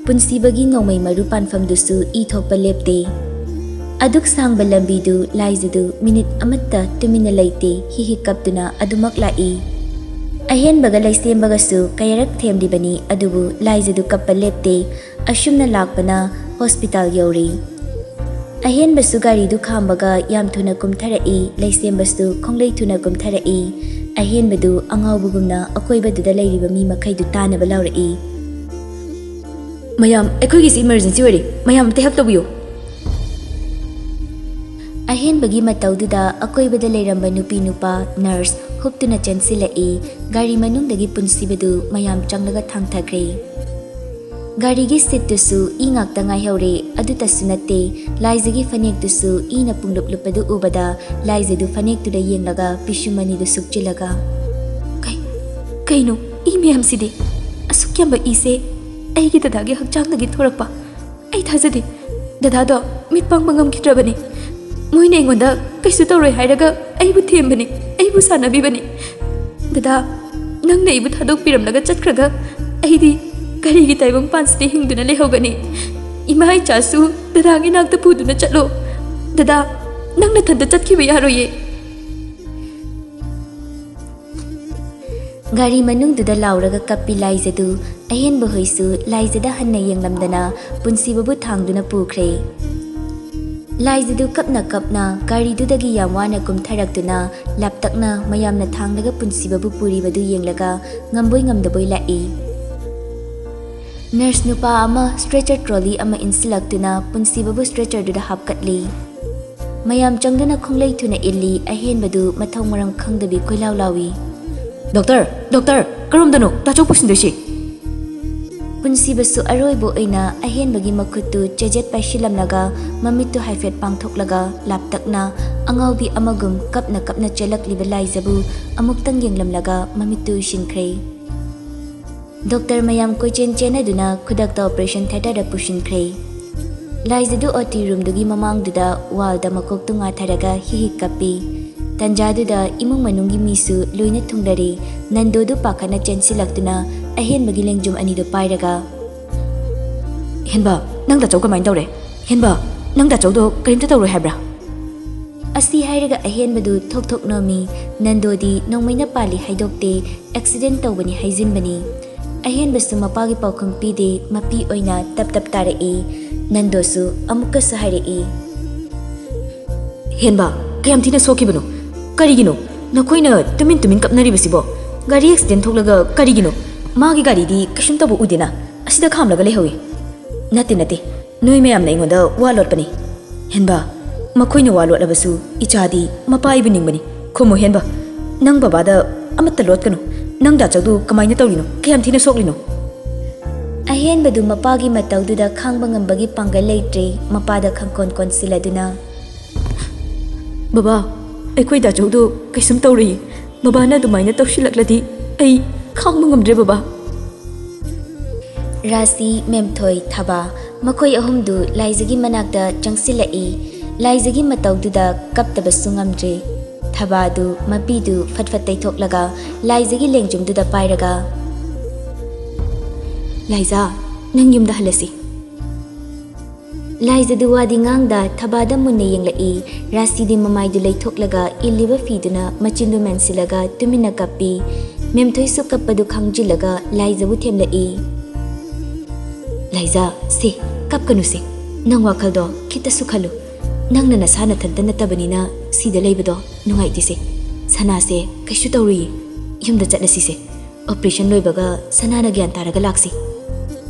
ꯄꯨꯟꯁꯤꯕꯒꯤ ꯅꯣꯡꯃꯩ ꯃꯔꯨ ꯄꯥꯟꯐꯝꯗꯨꯁꯨ ꯏ ꯊꯣꯛꯄ ꯂꯦꯞꯇꯦ꯫ ꯑꯗꯨꯛ ꯁꯥꯡꯕ ꯂꯝꯕꯤꯗꯨ ꯂꯥꯏꯖꯗꯨ ꯃꯤꯅꯤꯠ ꯑꯃꯠꯇ ꯇꯨꯃꯤꯟꯅ ꯂꯩꯇꯦ꯫ ꯍꯤ ꯍꯤ ꯀꯞꯇꯨꯅ ꯑꯗꯨꯃꯛ ꯂꯥꯛꯏ꯫ ꯑꯍꯦꯟꯕꯒ ꯂꯩꯁꯦꯝꯕꯒꯁꯨ ꯀꯌꯥꯔꯛ ꯊꯦꯝꯂꯤꯕꯅꯤ, ꯑꯗꯨꯕꯨ ꯂꯥꯏꯖꯗꯨ ꯀꯞꯄ ꯂꯦꯞꯇꯦ꯫ ꯑꯁꯨꯝꯅ ꯂꯥꯛꯄꯅ ꯍꯣꯁꯄꯤꯇꯥꯜ ꯌꯧꯔꯦ꯫ ꯑꯍꯦꯟꯕꯁꯨ ꯒꯥꯔꯤꯗꯨ ꯈꯥꯝꯕꯒ ꯌꯥꯝ ꯊꯨꯅ ꯀꯨꯝꯊꯔꯛꯏ, ꯂꯩꯁꯦꯝꯕꯁꯨ ꯈꯣꯡꯂꯩ ꯊꯨꯅ ꯀꯨꯝꯊꯔꯛꯏ꯫ ꯑꯍꯦꯟꯕꯗꯨ ꯑꯉꯥꯎꯕꯒꯨꯝꯅ ꯑꯀꯣꯏꯕꯗꯨꯗ ꯂꯩꯔꯤꯕ ꯃꯤ ꯃꯈꯩꯗꯨ ꯇꯥꯅꯕ ꯂꯥꯎꯔꯛꯏ꯫ "ꯃꯌꯥꯝ, ꯑꯩꯈꯣꯏꯒꯤꯁꯤ ꯏꯃꯔꯖꯦꯟꯁꯤ ꯑꯣꯏꯔꯦ, ꯃꯌꯥꯝ ꯑꯝꯇ ꯍꯦꯜꯞ ꯇꯧꯕꯤꯌꯨ!" ꯑꯍꯦꯟꯕꯒꯤ ꯃꯇꯧꯗꯨꯗ ꯑꯀꯣꯏꯕꯗ ꯂꯩꯔꯝꯕ ꯅꯨꯄꯤ ꯅꯨꯄꯥ, ꯅꯔꯁ ꯍꯨꯞꯇꯨꯅ ꯆꯦꯟꯁꯤꯜꯂꯛꯏ꯫ ꯒꯥꯔꯤ ꯃꯅꯨꯡꯗꯒꯤ ꯄꯨꯟꯁꯤꯕꯗꯨ ꯃꯌꯥꯝ ꯆꯪꯂꯒ ꯊꯥꯡꯊꯈ꯭ꯔꯦ꯫ ꯒꯥꯔꯤꯒꯤ ꯁꯤꯠꯇꯨꯁꯨ ꯏ ꯉꯥꯛꯇ ꯉꯥꯏꯍꯧꯔꯦ꯫ ꯑꯗꯨꯇꯁꯨ ꯅꯠꯇꯦ, ꯂꯥꯏꯖꯒꯤ ꯐꯅꯦꯛꯇꯨꯁꯨ ꯏꯅ ꯄꯨꯡꯂꯨꯞ ꯂꯨꯞꯄꯗꯨ ꯎꯕꯗ ꯂꯥꯏꯖꯗꯨ ꯐꯅꯦꯛꯇꯨꯗ ꯌꯦꯡꯂꯒ ꯄꯤꯁꯨꯝ ꯑꯅꯤꯗꯨ ꯁꯨꯛꯆꯤꯜꯂꯒ, "ꯀꯩ-, ꯀꯩꯅꯣ ꯏ ꯃꯌꯥꯝꯁꯤꯗꯤ? ꯑꯁꯨꯛ ꯌꯥꯝꯕ ꯏꯁꯦ ꯑꯩꯒꯤ ꯗꯗꯥꯒꯤ ꯍꯛꯆꯥꯡꯗꯒꯤ ꯊꯣꯔꯛꯄ? ꯑꯩ ꯊꯥꯖꯗꯦ꯫ ꯗꯗꯥꯗꯣ ꯃꯤꯠ ꯄꯥꯡꯕ ꯉꯝꯈꯤꯗ꯭ꯔꯕꯅꯤ꯫ ꯃꯣꯏꯅ ꯑꯩꯉꯣꯟꯗ ꯀꯩꯁꯨ ꯇꯧꯔꯣꯏ ꯍꯥꯏꯔꯒ ꯑꯩꯕꯨ ꯊꯦꯝꯕꯅꯤ, ꯑꯩꯕꯨ ꯁꯥꯟꯅꯕꯤꯕꯅꯤ꯫ ꯗꯗꯥ, ꯅꯪꯅ ꯑꯩꯕꯨ ꯊꯥꯗꯣꯛꯄꯤꯔꯝꯂꯒ ꯆꯠꯈ꯭ꯔꯒ ꯑꯩꯗꯤ ꯀꯔꯤꯒꯤ ꯇꯥꯏꯕꯪꯄꯥꯟꯁꯤꯗ ꯍꯤꯡꯗꯨꯅ ꯂꯩꯍꯧꯒꯅꯤ? ꯏꯃꯥ ꯏꯆꯥꯁꯨ ꯗꯗꯥꯒꯤ ꯅꯥꯛꯇ ꯄꯨꯗꯨꯅ ꯆꯠꯂꯣ꯫ ꯗꯗꯥ, ꯅꯪ ꯅꯊꯟꯇ ꯆꯠꯈꯤꯕ ꯌꯥꯔꯣꯏꯌꯦ!" ꯒꯥꯔꯤ ꯃꯅꯨꯡꯗꯨꯗ ꯂꯥꯎꯔꯒ ꯀꯞꯄꯤ ꯂꯥꯏꯖꯗꯨ꯫ ꯑꯍꯦꯟꯕ ꯍꯣꯏꯁꯨ ꯂꯥꯏꯖꯗ ꯍꯟꯅ ꯌꯦꯡꯂꯝꯗꯅ ꯄꯨꯟꯁꯤꯕꯕꯨ ꯊꯥꯡꯗꯨꯅ ꯄꯨꯈ꯭ꯔꯦ꯫ ꯂꯥꯏꯖꯗꯨ ꯀꯞꯅ ꯀꯞꯅ ꯒꯥꯔꯤꯗꯨꯗꯒꯤ ꯌꯥꯝ ꯋꯥꯅ ꯀꯨꯝꯊꯔꯛꯇꯨꯅ ꯂꯥꯞꯇꯛꯅ ꯃꯌꯥꯝꯅ ꯊꯥꯡꯂꯒ ꯄꯨꯟꯁꯤꯕꯕꯨ ꯄꯨꯔꯤꯕꯗꯨ ꯌꯦꯡꯂꯒ ꯉꯝꯕꯣꯏ ꯉꯝꯗꯕꯣꯏ ꯂꯥꯛꯏ꯫ ꯅꯔꯁ ꯅꯨꯄꯥ ꯑꯃ ꯁ꯭ꯇ꯭ꯔꯦꯆꯔ ꯇ꯭ꯔꯣꯂꯤ ꯑꯃ ꯏꯟꯁꯤꯜꯂꯛꯇꯨꯅ ꯄꯨꯟꯁꯤꯕꯕꯨ ꯁ꯭ꯇ꯭ꯔꯦꯆꯔꯗꯨꯗ ꯍꯥꯞꯀꯠꯂꯤ꯫ ꯃꯌꯥꯝ ꯆꯪꯗꯨꯅ ꯈꯣꯡꯂꯩ ꯊꯨꯅ ꯏꯜꯂꯤ꯫ ꯑꯍꯦꯟꯕꯗꯨ ꯃꯊꯧ ꯃꯔꯝ ꯈꯪꯗꯕꯤ ꯀꯣꯏꯂꯥꯎ ꯂꯥꯎꯏ꯫ "ꯗꯣꯛꯇꯔ! ꯗꯣꯛꯇꯔ! ꯀꯔꯣꯝꯗꯅꯣ ꯇꯥꯆꯧ ꯄꯨꯁꯤꯟꯗꯣꯏꯁꯤ?" ꯄꯨꯟꯁꯤꯕꯁꯨ ꯑꯔꯣꯏꯕ ꯑꯣꯏꯅ ꯑꯍꯦꯟꯕꯒꯤ ꯃꯈꯨꯠꯇꯨ ꯆꯦꯖꯦꯠ ꯄꯥꯏꯁꯤꯜꯂꯝꯂꯒ ꯃꯃꯤꯠꯇꯨ ꯍꯥꯏꯐꯦꯠ ꯄꯥꯡꯊꯣꯛꯂꯒ ꯂꯥꯞꯇꯛꯅ ꯑꯉꯥꯎꯕꯤ ꯑꯃꯒꯨꯝ ꯀꯞꯅ ꯀꯞꯅ ꯆꯦꯜꯂꯛꯂꯤꯕ ꯂꯥꯏꯖꯕꯨ ꯑꯃꯨꯛꯇꯪ ꯌꯦꯡꯂꯝꯂꯒ ꯃꯃꯤꯠꯇꯨ ꯎꯏꯁꯤꯟꯈ꯭ꯔꯦ꯫ ꯗꯣꯛꯇꯔ ꯃꯌꯥꯝ ꯀꯣꯏꯆꯦꯟ ꯆꯦꯟꯅꯗꯨꯅ ꯈꯨꯗꯛꯇ ꯑꯣꯄꯔꯦꯁꯟ ꯊꯤꯌꯦꯇꯔꯗ ꯄꯨꯁꯤꯟꯈ꯭ꯔꯦ꯫ ꯂꯥꯏꯖꯗꯨ ꯑꯣ ꯇꯤ ꯔꯨꯝꯗꯨꯒꯤ ꯃꯃꯥꯡꯗꯨꯗ ꯋꯥꯜꯗ ꯃꯀꯣꯛꯇꯨ ꯉꯥꯊꯔꯒ ꯍꯤ ꯍꯤ ꯀꯞꯄꯤ꯫ ꯇꯟꯖꯥꯗꯨꯗ ꯏꯃꯨꯡ ꯃꯅꯨꯡꯒꯤ ꯃꯤꯁꯨ ꯂꯣꯏꯅ ꯊꯨꯡꯂꯔꯦ꯫ ꯅꯟꯗꯣꯗꯨ ꯄꯥꯈꯠꯅ ꯆꯦꯟꯁꯤꯜꯂꯛꯇꯨꯅ ꯑꯍꯦꯟꯕꯒꯤ ꯂꯦꯡꯖꯨꯝ ꯑꯅꯤꯗꯨ ꯄꯥꯏꯔꯒ, "ꯍꯦꯟꯕ, ꯅꯪ ꯗꯥꯆꯧ ꯀꯃꯥꯏꯅ ꯇꯧꯔꯦ? ꯍꯦꯟꯕ, ꯅꯪ ꯗꯥꯆꯧꯗꯣ ꯀꯔꯤꯝꯇ ꯇꯧꯔꯣꯏ ꯍꯥꯏꯕ꯭ꯔꯥ?" ꯑꯁꯤ ꯍꯥꯏꯔꯒ ꯑꯍꯦꯟꯕꯗꯨ ꯊꯣꯛ ꯊꯣꯛ ꯅꯣꯝꯃꯤ꯫ ꯅꯟꯗꯣꯗꯤ ꯅꯣꯡꯃꯩꯅ ꯄꯥꯜꯂꯤ ꯍꯥꯏꯗꯣꯛꯇꯦ, ꯑꯦꯛꯁꯤꯗꯦꯟ ꯇꯧꯕꯅꯤ ꯍꯥꯏꯖꯤꯟꯕꯅꯤ꯫ ꯑꯍꯦꯟꯕꯁꯨ ꯃꯄꯥꯒꯤ ꯄꯥꯎꯈꯨꯝ ꯄꯤꯗꯦ, ꯃꯄꯤ ꯑꯣꯏꯅ ꯇꯞ ꯇꯞ ꯇꯥꯔꯛꯏ꯫ ꯅꯟꯗꯣꯁꯨ ꯑꯃꯨꯛꯀꯁꯨ ꯍꯥꯏꯔꯛꯏ꯫ "ꯍꯦꯟꯕ, ꯀꯌꯥꯝ ꯊꯤꯅ ꯁꯣꯛꯈꯤꯕꯅꯣ? ꯀꯔꯤꯒꯤꯅꯣ ꯅꯈꯣꯏꯅ ꯇꯨꯃꯤꯟ ꯇꯨꯃꯤꯟ ꯀꯞꯅꯔꯤꯕꯁꯤꯕꯣ? ꯒꯥꯔꯤ ꯑꯦꯛꯁꯤꯗꯦꯟ ꯊꯣꯛꯂꯒ ꯀꯔꯤꯒꯤꯅꯣ? ꯃꯥꯒꯤ ꯒꯥꯔꯤꯗꯤ ꯀꯩꯁꯨꯝ ꯇꯧꯕ ꯎꯗꯦꯅ, ꯑꯁꯤꯗ ꯈꯥꯝꯂꯒ ꯂꯩꯍꯧꯏ꯫" "ꯅꯠꯇꯦ, ꯅꯠꯇꯦ, ꯅꯣꯏ ꯃꯌꯥꯝꯅ ꯑꯩꯉꯣꯟꯗ ꯋꯥ ꯂꯣꯠꯄꯅꯤ꯫" "ꯍꯦꯟꯕ, ꯃꯈꯣꯏꯅ ꯋꯥ ꯂꯣꯠꯂꯕꯁꯨ ꯏꯆꯥꯗꯤ ꯃꯄꯥ ꯑꯩꯕꯨ ꯅꯤꯡꯕꯅꯤ꯫ ꯈꯨꯝꯃꯨ ꯍꯦꯟꯕ, ꯅꯪ ꯕꯕꯥꯗ ꯑꯃꯠꯇ ꯂꯣꯠꯀꯅꯨ꯫ ꯅꯪ ꯗꯥꯆꯧꯗꯨ ꯀꯃꯥꯏꯅ ꯇꯧꯔꯤꯅꯣ? ꯀꯌꯥꯝ ꯊꯤꯅ ꯁꯣꯛꯂꯤꯅꯣ?" ꯑꯍꯦꯟꯕꯗꯨ ꯃꯄꯥꯒꯤ ꯃꯇꯧꯗꯨꯗ ꯈꯥꯡꯕ ꯉꯝꯕꯒꯤ ꯄꯥꯡꯒꯜ ꯂꯩꯇ꯭ꯔꯦ꯫ ꯃꯄꯥꯗ ꯈꯪꯀꯣꯟ ꯀꯣꯟꯁꯤꯜꯂꯗꯨꯅ, "ꯕꯕꯥ, ꯑꯩꯈꯣꯏ ꯗꯥꯆꯧꯗꯨ ꯀꯩꯁꯨꯝ ꯇꯧꯔꯣꯏꯌꯦ꯫ ꯕꯕꯥꯅ ꯑꯗꯨꯃꯥꯏꯅ ꯇꯧꯁꯤꯜꯂꯛꯂꯗꯤ ꯑꯩ ꯈꯥꯡꯕ ꯉꯝꯗ꯭ꯔꯦ, ꯕꯕꯥ꯫" ꯔꯥꯁꯤ, ꯃꯦꯝꯊꯣꯏ, ꯊꯕꯥ, ꯃꯈꯣꯏ ꯑꯍꯨꯝꯗꯨ ꯂꯥꯏꯖꯒꯤ ꯃꯅꯥꯛꯇ ꯆꯪꯁꯤꯜꯂꯛꯏ꯫ ꯂꯥꯏꯖꯒꯤ ꯃꯇꯧꯗꯨꯗ ꯀꯞꯇꯕꯁꯨ ꯉꯝꯗ꯭ꯔꯦ꯫ ꯊꯕꯥꯗꯨ ꯃꯄꯤꯗꯨ ꯐꯠ ꯐꯠ ꯇꯩꯊꯣꯛꯂꯒ ꯂꯥꯏꯖꯒꯤ ꯂꯦꯡꯖꯨꯝꯗꯨꯗ ꯄꯥꯏꯔꯒ, "ꯂꯥꯏꯖꯥ, ꯅꯪ ꯌꯨꯝꯗ ꯍꯜꯂꯁꯤ꯫" ꯂꯥꯏꯖꯗꯨ ꯋꯥꯗꯤ ꯉꯥꯡꯗ ꯊꯕꯥꯗ ꯃꯨꯟꯅ ꯌꯦꯡꯂꯛꯏ꯫ ꯔꯥꯁꯤꯗꯤ ꯃꯃꯥꯏꯗꯨ ꯂꯩꯊꯣꯛꯂꯒ ꯏꯜꯂꯤꯕ ꯐꯤꯗꯨꯅ ꯃꯆꯤꯟꯗꯨ ꯃꯦꯟꯁꯤꯜꯂꯒ ꯇꯨꯃꯤꯟꯅ ꯀꯞꯄꯤ꯫ ꯃꯦꯝꯊꯣꯏꯁꯨ ꯀꯞꯄꯗꯨ ꯈꯪꯖꯤꯜꯂꯒ ꯂꯥꯏꯖꯕꯨ ꯊꯦꯝꯂꯛꯏ꯫ "ꯂꯥꯏꯖ, ꯁꯦ, ꯀꯞꯀꯅꯨꯁꯦ꯫ ꯅꯪ ꯋꯥꯈꯜꯗꯣ ꯈꯤꯇꯁꯨ ꯈꯜꯂꯨ꯫ ꯅꯪꯅ ꯅꯁꯥ ꯅꯊꯟꯇ ꯅꯠꯇꯕꯅꯤꯅ ꯁꯤꯗ ꯂꯩꯕꯗꯣ ꯅꯨꯡꯉꯥꯏꯇꯦꯁꯦ꯫ ꯁꯅꯥꯁꯦ ꯀꯩꯁꯨ ꯇꯧꯔꯨꯏꯌꯦ꯫ ꯌꯨꯝꯗ ꯆꯠꯂꯁꯤꯁꯦ꯫ ꯑꯣꯄꯔꯦꯁꯟ ꯂꯣꯏꯕꯒ ꯁꯅꯥꯅ ꯒ꯭ꯌꯥꯟ ꯇꯥꯔꯒ ꯂꯥꯛꯁꯤ꯫"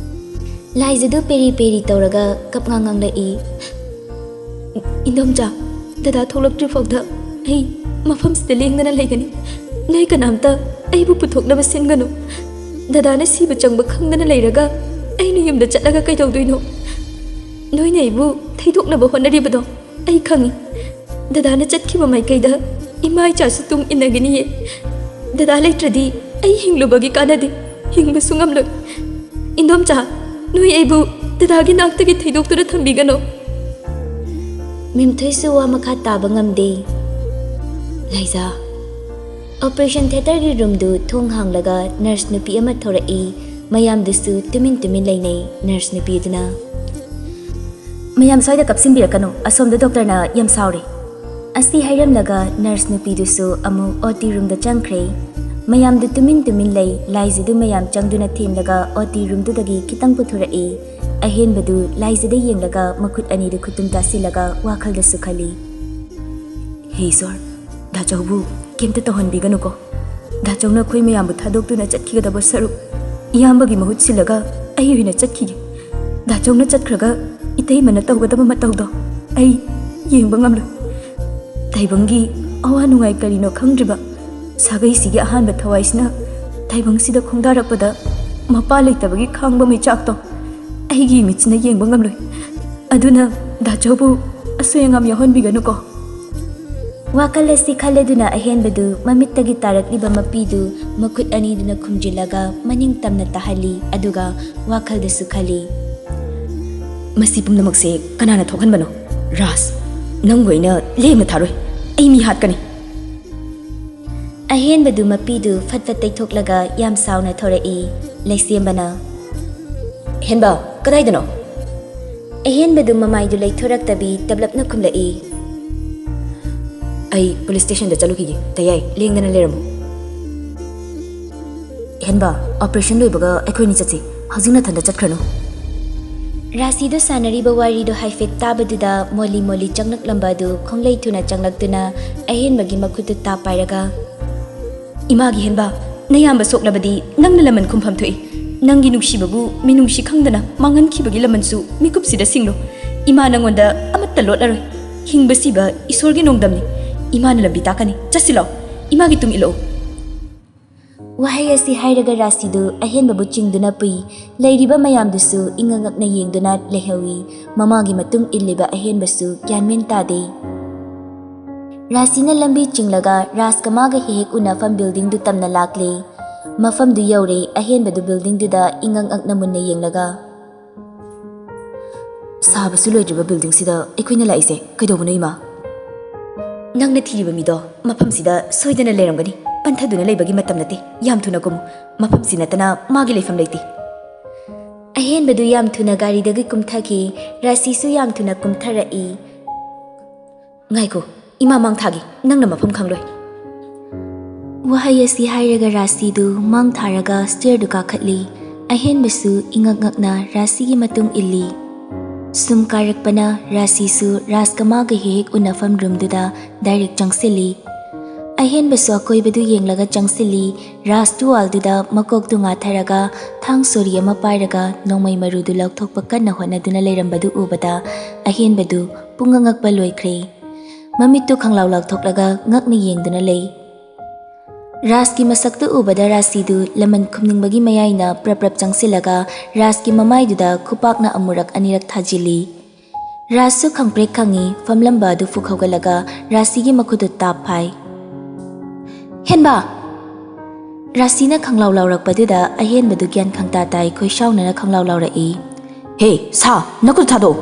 ꯂꯥꯏꯖꯗꯨ ꯄꯦꯔꯤ ꯄꯦꯔꯤ ꯇꯧꯔꯒ ꯀꯞꯉꯥꯡ ꯉꯥꯡꯂꯛꯏ꯫ "ꯏꯟꯗꯣꯝꯆꯥ, ꯗꯗꯥ ꯊꯣꯛꯂꯛꯇ꯭ꯔꯤ ꯐꯥꯎꯗ ꯑꯩ ꯃꯐꯝꯁꯤꯗ ꯂꯦꯡꯗꯅ ꯂꯩꯒꯅꯤ꯫ ꯅꯣꯏ ꯀꯅꯥꯝꯇ ꯑꯩꯕꯨ ꯄꯨꯊꯣꯛꯅꯕ ꯁꯤꯟꯒꯅꯨ꯫ ꯗꯗꯥꯅ ꯁꯤꯕ ꯆꯪꯕ ꯈꯪꯗꯅ ꯂꯩꯔꯒ ꯑꯩꯅ ꯌꯨꯝꯗ ꯆꯠꯂꯒ ꯀꯩꯗꯧꯗꯣꯏꯅꯣ? ꯅꯣꯏꯅ ꯑꯩꯕꯨ ꯊꯩꯗꯣꯛꯅꯕ ꯍꯣꯠꯅꯔꯤꯕꯗꯣ ꯑꯩ ꯈꯪꯏ꯫ ꯗꯗꯥꯅ ꯆꯠꯈꯤꯕ ꯃꯥꯏꯀꯩꯗ ꯏꯃꯥ ꯏꯆꯥꯁꯨ ꯇꯨꯡ ꯏꯟꯅꯒꯅꯤꯌꯦ꯫ ꯗꯗꯥ ꯂꯩꯇ꯭ꯔꯗꯤ ꯑꯩ ꯍꯤꯡꯂꯨꯕꯒꯤ ꯀꯥꯟꯅꯗꯦ, ꯍꯤꯡꯕꯁꯨ ꯉꯝꯂꯣꯏ꯫ ꯏꯟꯗꯣꯝꯆꯥ, ꯅꯣꯏ ꯑꯩꯕꯨ ꯗꯗꯥꯒꯤ ꯅꯥꯛꯇꯒꯤ ꯊꯩꯗꯣꯛꯇꯨꯅ ꯊꯝꯕꯤꯒꯅꯨ꯫" ꯃꯦꯝꯊꯣꯏꯁꯨ ꯋꯥ ꯃꯈꯥ ꯇꯥꯕ ꯉꯝꯗꯦ꯫ ꯂꯥꯏꯖꯥ꯫ ꯑꯣꯄꯔꯦꯁꯟ ꯊꯤꯌꯦꯇꯔꯒꯤ ꯔꯨꯝꯗꯨ ꯊꯣꯡ ꯍꯥꯡꯂꯒ ꯅꯔꯁ ꯅꯨꯄꯤ ꯑꯃ ꯊꯣꯔꯛꯏ꯫ ꯃꯌꯥꯝꯗꯨꯁꯨ ꯇꯨꯃꯤꯟ ꯇꯨꯃꯤꯟ ꯂꯩꯅꯩ꯫ ꯅꯔꯁ ꯅꯨꯄꯤꯗꯨꯅ, "ꯃꯌꯥꯝ ꯁ꯭ꯋꯥꯏꯗ ꯀꯞꯁꯤꯟꯕꯤꯔꯛꯀꯅꯨ, ꯑꯁꯣꯝꯗ ꯗꯣꯛꯇꯔꯅ ꯌꯥꯝ ꯁꯥꯎꯔꯦ꯫" ꯑꯁꯤ ꯍꯥꯏꯔꯝꯂꯒ ꯅꯔꯁ ꯅꯨꯄꯤꯗꯨꯁꯨ ꯑꯃꯨꯛ ꯑꯣ ꯇꯤ ꯔꯨꯝꯗ ꯆꯪꯈ꯭ꯔꯦ꯫ ꯃꯌꯥꯝꯗꯨ ꯇꯨꯃꯤꯟ ꯇꯨꯃꯤꯟ ꯂꯩ꯫ ꯂꯥꯏꯖꯗꯨ ꯃꯌꯥꯝ ꯆꯪꯗꯨꯅ ꯊꯦꯡꯂꯒ ꯑꯣ ꯇꯤ ꯔꯨꯝꯗꯨꯗꯒꯤ ꯈꯤꯇꯪ ꯄꯨꯊꯣꯔꯛꯏ꯫ ꯑꯍꯦꯟꯕꯗꯨ ꯂꯥꯏꯖꯗ ꯌꯦꯡꯂꯒ ꯃꯈꯨꯠ ꯑꯅꯤꯗꯨ ꯈꯨꯇꯨꯝ ꯇꯥꯁꯤꯜꯂꯒ ꯋꯥꯈꯜꯗꯁꯨ ꯈꯜꯂꯤ꯫ ꯍꯦ ꯏꯁꯣꯔ, ꯗꯥꯆꯧꯕꯨ ꯀꯩꯝꯇ ꯇꯧꯍꯟꯕꯤꯒꯅꯨꯀꯣ꯫ ꯗꯥꯆꯧꯅ ꯑꯩꯈꯣꯏ ꯃꯌꯥꯝꯕꯨ ꯊꯥꯗꯣꯛꯇꯨꯅ ꯆꯠꯈꯤꯒꯗꯕ ꯁꯔꯨꯛ, ꯏꯌꯥꯝꯕꯒꯤ ꯃꯍꯨꯠ ꯁꯤꯜꯂꯒ ꯑꯩ ꯑꯣꯏꯅ ꯆꯠꯈꯤꯒꯦ꯫ ꯗꯥꯆꯧꯅ ꯆꯠꯈ꯭ꯔꯒ ꯏꯇꯩꯃꯅ ꯇꯧꯒꯗꯕ ꯃꯇꯧꯗꯣ ꯑꯩ ꯌꯦꯡꯕ ꯉꯝꯂꯣꯏ꯫ ꯇꯥꯏꯕꯪꯒꯤ ꯑꯋꯥ ꯅꯨꯡꯉꯥꯏ ꯀꯔꯤꯅꯣ ꯈꯪꯗ꯭ꯔꯤꯕ ꯁꯥꯒꯩꯁꯤꯒꯤ ꯑꯍꯥꯟꯕ ꯊꯋꯥꯏꯁꯤꯅ ꯇꯥꯏꯕꯪꯁꯤꯗ ꯈꯣꯡꯗꯥꯔꯛꯄꯗ ꯃꯄꯥ ꯂꯩꯇꯕꯒꯤ ꯈꯥꯡꯕ ꯃꯩꯆꯥꯛꯇꯣ ꯑꯩꯒꯤ ꯃꯤꯠꯁꯤꯅ ꯌꯦꯡꯕ ꯉꯝꯂꯣꯏ꯫ ꯑꯗꯨꯅ ꯗꯥꯆꯧꯕꯨ ꯑꯁꯣꯏ ꯑꯉꯥꯝ ꯌꯥꯎꯍꯟꯕꯤꯒꯅꯨꯀꯣ꯫ ꯋꯥꯈꯜ ꯑꯁꯤ ꯈꯜꯂꯗꯨꯅ ꯑꯍꯦꯟꯕꯗꯨ ꯃꯃꯤꯠꯇꯒꯤ ꯇꯥꯔꯛꯂꯤꯕ ꯃꯄꯤꯗꯨ ꯃꯈꯨꯠ ꯑꯅꯤꯗꯨꯅ ꯈꯨꯝꯖꯤꯜꯂꯒ ꯃꯅꯤꯡ ꯇꯝꯅ ꯇꯥꯍꯜꯂꯤ, ꯑꯗꯨꯒ ꯋꯥꯈꯜꯗꯁꯨ ꯈꯜꯂꯤ꯫ ꯃꯁꯤ ꯄꯨꯝꯅꯃꯛꯁꯦ ꯀꯅꯥꯅ ꯊꯣꯛꯍꯟꯕꯅꯣ? ꯔꯥꯖ, ꯅꯪꯕꯨ ꯑꯩꯅ ꯂꯦꯝꯅ ꯊꯥꯔꯣꯏ꯫ ꯑꯩ ꯃꯤ ꯍꯥꯠꯀꯅꯤ꯫ ꯑꯍꯦꯟꯕꯗꯨ ꯃꯄꯤꯗꯨ ꯐꯠ ꯐꯠ ꯇꯩꯊꯣꯛꯂꯒ ꯌꯥꯝ ꯁꯥꯎꯅ ꯊꯣꯔꯛꯏ꯫ ꯂꯩꯁꯦꯝꯕꯅ, "ꯍꯦꯟꯕ, ꯀꯗꯥꯏꯗꯅꯣ?" ꯑꯍꯦꯟꯕꯗꯨ ꯃꯃꯥꯏꯗꯨ ꯂꯩꯊꯣꯔꯛꯇꯕꯤ ꯇꯞꯂꯞꯅ ꯈꯨꯝꯂꯛꯏ꯫ "ꯑꯩ ꯄꯨꯂꯤꯁ ꯁ꯭ꯇꯦꯁꯟꯗ ꯆꯠꯂꯨꯈꯤꯒꯦ꯫ ꯇꯌꯥꯏ, ꯂꯦꯡꯗꯅ ꯂꯩꯔꯝꯃꯨ꯫ ꯍꯦꯟꯕ, ꯑꯣꯄꯔꯦꯁꯟ ꯂꯣꯏꯕꯒ ꯑꯩꯈꯣꯏꯅꯤ ꯆꯠꯁꯤ꯫ ꯍꯧꯖꯤꯛ ꯅꯊꯟꯗ ꯆꯠꯈ꯭ꯔꯅꯨ꯫" ꯔꯥꯁꯤꯗꯨ ꯁꯥꯟꯅꯔꯤꯕ ꯋꯥꯔꯤꯗꯨ ꯍꯥꯏꯐꯦꯠ ꯇꯥꯕꯗꯨꯗ ꯃꯣꯂꯤ ꯃꯣꯂꯤ ꯆꯪꯂꯛꯂꯝꯕ ꯑꯗꯨ ꯈꯣꯡꯂꯩ ꯊꯨꯅ ꯆꯪꯂꯛꯇꯨꯅ ꯑꯍꯦꯟꯕꯒꯤ ꯃꯈꯨꯠꯇꯨ ꯇꯥꯞ ꯄꯥꯏꯔꯒ, "ꯏꯃꯥꯒꯤ ꯍꯦꯟꯕ, ꯅꯌꯥꯝꯕ ꯁꯣꯛꯂꯕꯗꯤ ꯅꯪꯅ ꯂꯃꯟ ꯈꯨꯝꯐꯝ ꯊꯣꯛꯏ꯫ ꯅꯪꯒꯤ ꯅꯨꯡꯁꯤꯕꯕꯨ ꯃꯤꯅꯨꯡꯁꯤ ꯈꯪꯗꯅ ꯃꯥꯡꯍꯟꯈꯤꯕꯒꯤ ꯂꯃꯟꯁꯨ ꯃꯤꯀꯨꯞꯁꯤꯗ ꯁꯤꯡꯂꯨ꯫ ꯏꯃꯥ ꯅꯪꯉꯣꯟꯗ ꯑꯃꯠꯇ ꯂꯣꯠꯂꯔꯣꯏ꯫ ꯍꯤꯡꯕ ꯁꯤꯕ ꯏꯁꯣꯔꯒꯤ ꯅꯣꯡꯗꯝꯅꯤ꯫ ꯏꯃꯥꯅ ꯂꯝꯕꯤ ꯇꯥꯛꯀꯅꯤ꯫ ꯆꯠꯁꯤꯜꯂꯣ꯫ ꯏꯃꯥꯒꯤ ꯇꯨꯡ ꯏꯜꯂꯛꯎ꯫" ꯋꯥꯍꯩ ꯑꯁꯤ ꯍꯥꯏꯔꯒ ꯔꯥꯁꯤꯗꯨ ꯑꯍꯦꯟꯕꯕꯨ ꯆꯤꯡꯗꯨꯅ ꯄꯨꯏ꯫ ꯂꯩꯔꯤꯕ ꯃꯌꯥꯝꯗꯨꯁꯨ ꯏꯉꯛ ꯉꯛꯅ ꯌꯦꯡꯗꯨꯅ ꯂꯩꯍꯧꯏ꯫ ꯃꯃꯥꯒꯤ ꯃꯇꯨꯡ ꯏꯜꯂꯤꯕ ꯑꯍꯦꯟꯕꯁꯨ ꯒ꯭ꯌꯥꯟ ꯃꯦꯟ ꯇꯥꯗꯦ꯫ ꯔꯥꯁꯤꯅ ꯂꯝꯕꯤ ꯆꯤꯡꯂꯒ ꯔꯥꯖꯀ ꯃꯥꯒ ꯍꯦꯛ ꯍꯦꯛ ꯎꯅꯐꯝ ꯕꯤꯜꯗꯤꯡꯗꯨ ꯇꯝꯅ ꯂꯥꯛꯂꯦ꯫ ꯃꯐꯝꯗꯨ ꯌꯧꯔꯦ꯫ ꯑꯍꯦꯟꯕꯗꯨ ꯕꯤꯜꯗꯤꯡꯗꯨꯗ ꯏꯉꯛ ꯉꯛꯅ ꯃꯨꯟꯅ ꯌꯦꯡꯂꯒ, "ꯁꯥꯕꯁꯨ ꯂꯣꯏꯗ꯭ꯔꯤꯕ ꯕꯤꯜꯗꯤꯡꯁꯤꯗ ꯑꯩꯈꯣꯏꯅ ꯂꯥꯛꯏꯁꯦ ꯀꯩꯗꯧꯕꯅꯣ, ꯏꯃꯥ?" "ꯅꯪꯅ ꯊꯤꯔꯤꯕ ꯃꯤꯗꯣ ꯃꯐꯝꯁꯤꯗ ꯁꯣꯏꯗꯅ ꯂꯩꯔꯝꯒꯅꯤ꯫ ꯄꯟꯊꯗꯨꯅ ꯂꯩꯕꯒꯤ ꯃꯇꯝ ꯅꯠꯇꯦ꯫ ꯌꯥꯝ ꯊꯨꯅ ꯀꯨꯝꯃꯨ꯫ ꯃꯐꯝꯁꯤ ꯅꯠꯇꯅ ꯃꯥꯒꯤ ꯂꯩꯐꯝ ꯂꯩꯇꯦ꯫" ꯑꯍꯦꯟꯕꯗꯨ ꯌꯥꯝ ꯊꯨꯅ ꯒꯥꯔꯤꯗꯒꯤ ꯀꯨꯝꯊꯈꯤ꯫ ꯔꯥꯁꯤꯁꯨ ꯌꯥꯝ ꯊꯨꯅ ꯀꯨꯝꯊꯔꯛꯏ꯫ "ꯉꯥꯏꯈꯣ, ꯏꯃꯥ ꯃꯥꯡ ꯊꯥꯒꯦ, ꯅꯪꯅ ꯃꯐꯝ ꯈꯪꯂꯣꯏ꯫" ꯋꯥꯍꯩ ꯑꯁꯤ ꯍꯥꯏꯔꯒ ꯔꯥꯁꯤꯗꯨ ꯃꯥꯡ ꯊꯥꯔꯒ ꯁ꯭ꯇꯦꯌꯔꯗꯨ ꯀꯥꯈꯠꯂꯤ꯫ ꯑꯍꯦꯟꯕꯁꯨ ꯏꯉꯛ ꯉꯛꯅ ꯔꯥꯁꯤꯒꯤ ꯃꯇꯨꯡ ꯏꯜꯂꯤ꯫ ꯁꯨꯝ ꯀꯥꯔꯛꯄꯅ ꯔꯥꯁꯤꯁꯨ ꯔꯥꯖꯀ ꯃꯥꯒ ꯍꯦꯛ ꯍꯦꯛ ꯎꯅꯐꯝ ꯔꯨꯝꯗꯨꯗ ꯗꯥꯏꯔꯦꯛ ꯆꯪꯁꯤꯜꯂꯤ꯫ ꯑꯍꯦꯟꯕꯁꯨ ꯑꯀꯣꯏꯕꯗꯨ ꯌꯦꯡꯂꯒ ꯆꯪꯁꯤꯜꯂꯤ꯫ ꯔꯥꯁꯇꯨ ꯋꯥꯜꯗꯨꯗ ꯃꯀꯣꯛꯇꯨ ꯉꯥꯊꯔꯒ ꯊꯥꯡ ꯁꯣꯔꯤ ꯑꯃ ꯄꯥꯏꯔꯒ ꯅꯣꯡꯃꯩ ꯃꯔꯨꯗꯨ ꯂꯧꯊꯣꯛꯄ ꯀꯟꯅ ꯍꯣꯠꯅꯗꯨꯅ ꯂꯩꯔꯝꯕꯗꯨ ꯎꯕꯗ ꯑꯍꯦꯟꯕꯗꯨ ꯄꯨꯡꯉꯛ ꯉꯛꯄ ꯂꯣꯏꯈ꯭ꯔꯦ꯫ ꯃꯃꯤꯠꯇꯨ ꯈꯪꯂꯥꯎ ꯂꯥꯎꯊꯣꯛꯂꯒ ꯉꯛꯅ ꯌꯦꯡꯗꯨꯅ ꯂꯩ꯫ ꯔꯥꯖꯀꯤ ꯃꯁꯛꯇꯨ ꯎꯕꯗ ꯔꯥꯁꯤꯗꯨ ꯂꯃꯟ ꯈꯨꯝꯅꯤꯡꯕꯒꯤ ꯃꯌꯥꯏꯅ ꯄ꯭ꯔꯞ ꯄ꯭ꯔꯞ ꯆꯪꯁꯤꯜꯂꯒ ꯔꯥꯖꯀꯤ ꯃꯃꯥꯏꯗꯨꯗ ꯈꯨꯄꯥꯛꯅ ꯑꯃꯨꯔꯛ ꯑꯅꯤꯔꯛ ꯊꯥꯖꯤꯜꯂꯤ꯫ ꯔꯥꯖꯁꯨ ꯈꯪꯄ꯭ꯔꯦꯛ ꯈꯪꯉꯤ꯫ ꯐꯝꯂꯝꯕ ꯑꯗꯨ ꯐꯨꯛ ꯍꯧꯒꯠꯂꯒ ꯔꯥꯁꯤꯒꯤ ꯃꯈꯨꯠꯇꯨ ꯇꯥꯞ ꯐꯥꯏ꯫ "ꯍꯦꯟꯕ!" ꯔꯥꯁꯤꯅ ꯈꯪꯂꯥꯎ ꯂꯥꯎꯔꯛꯄꯗꯨꯗ ꯑꯍꯦꯟꯕꯗꯨ ꯒ꯭ꯌꯥꯟ ꯈꯪꯇꯥ ꯇꯥꯏ꯫ ꯈꯣꯏꯁꯥꯎꯅꯅ ꯈꯪꯂꯥꯎ ꯂꯥꯎꯔꯛꯏ꯫ "ꯍꯦ, ꯁꯥ! ꯅꯈꯨꯠ ꯊꯥꯗꯣꯛ!"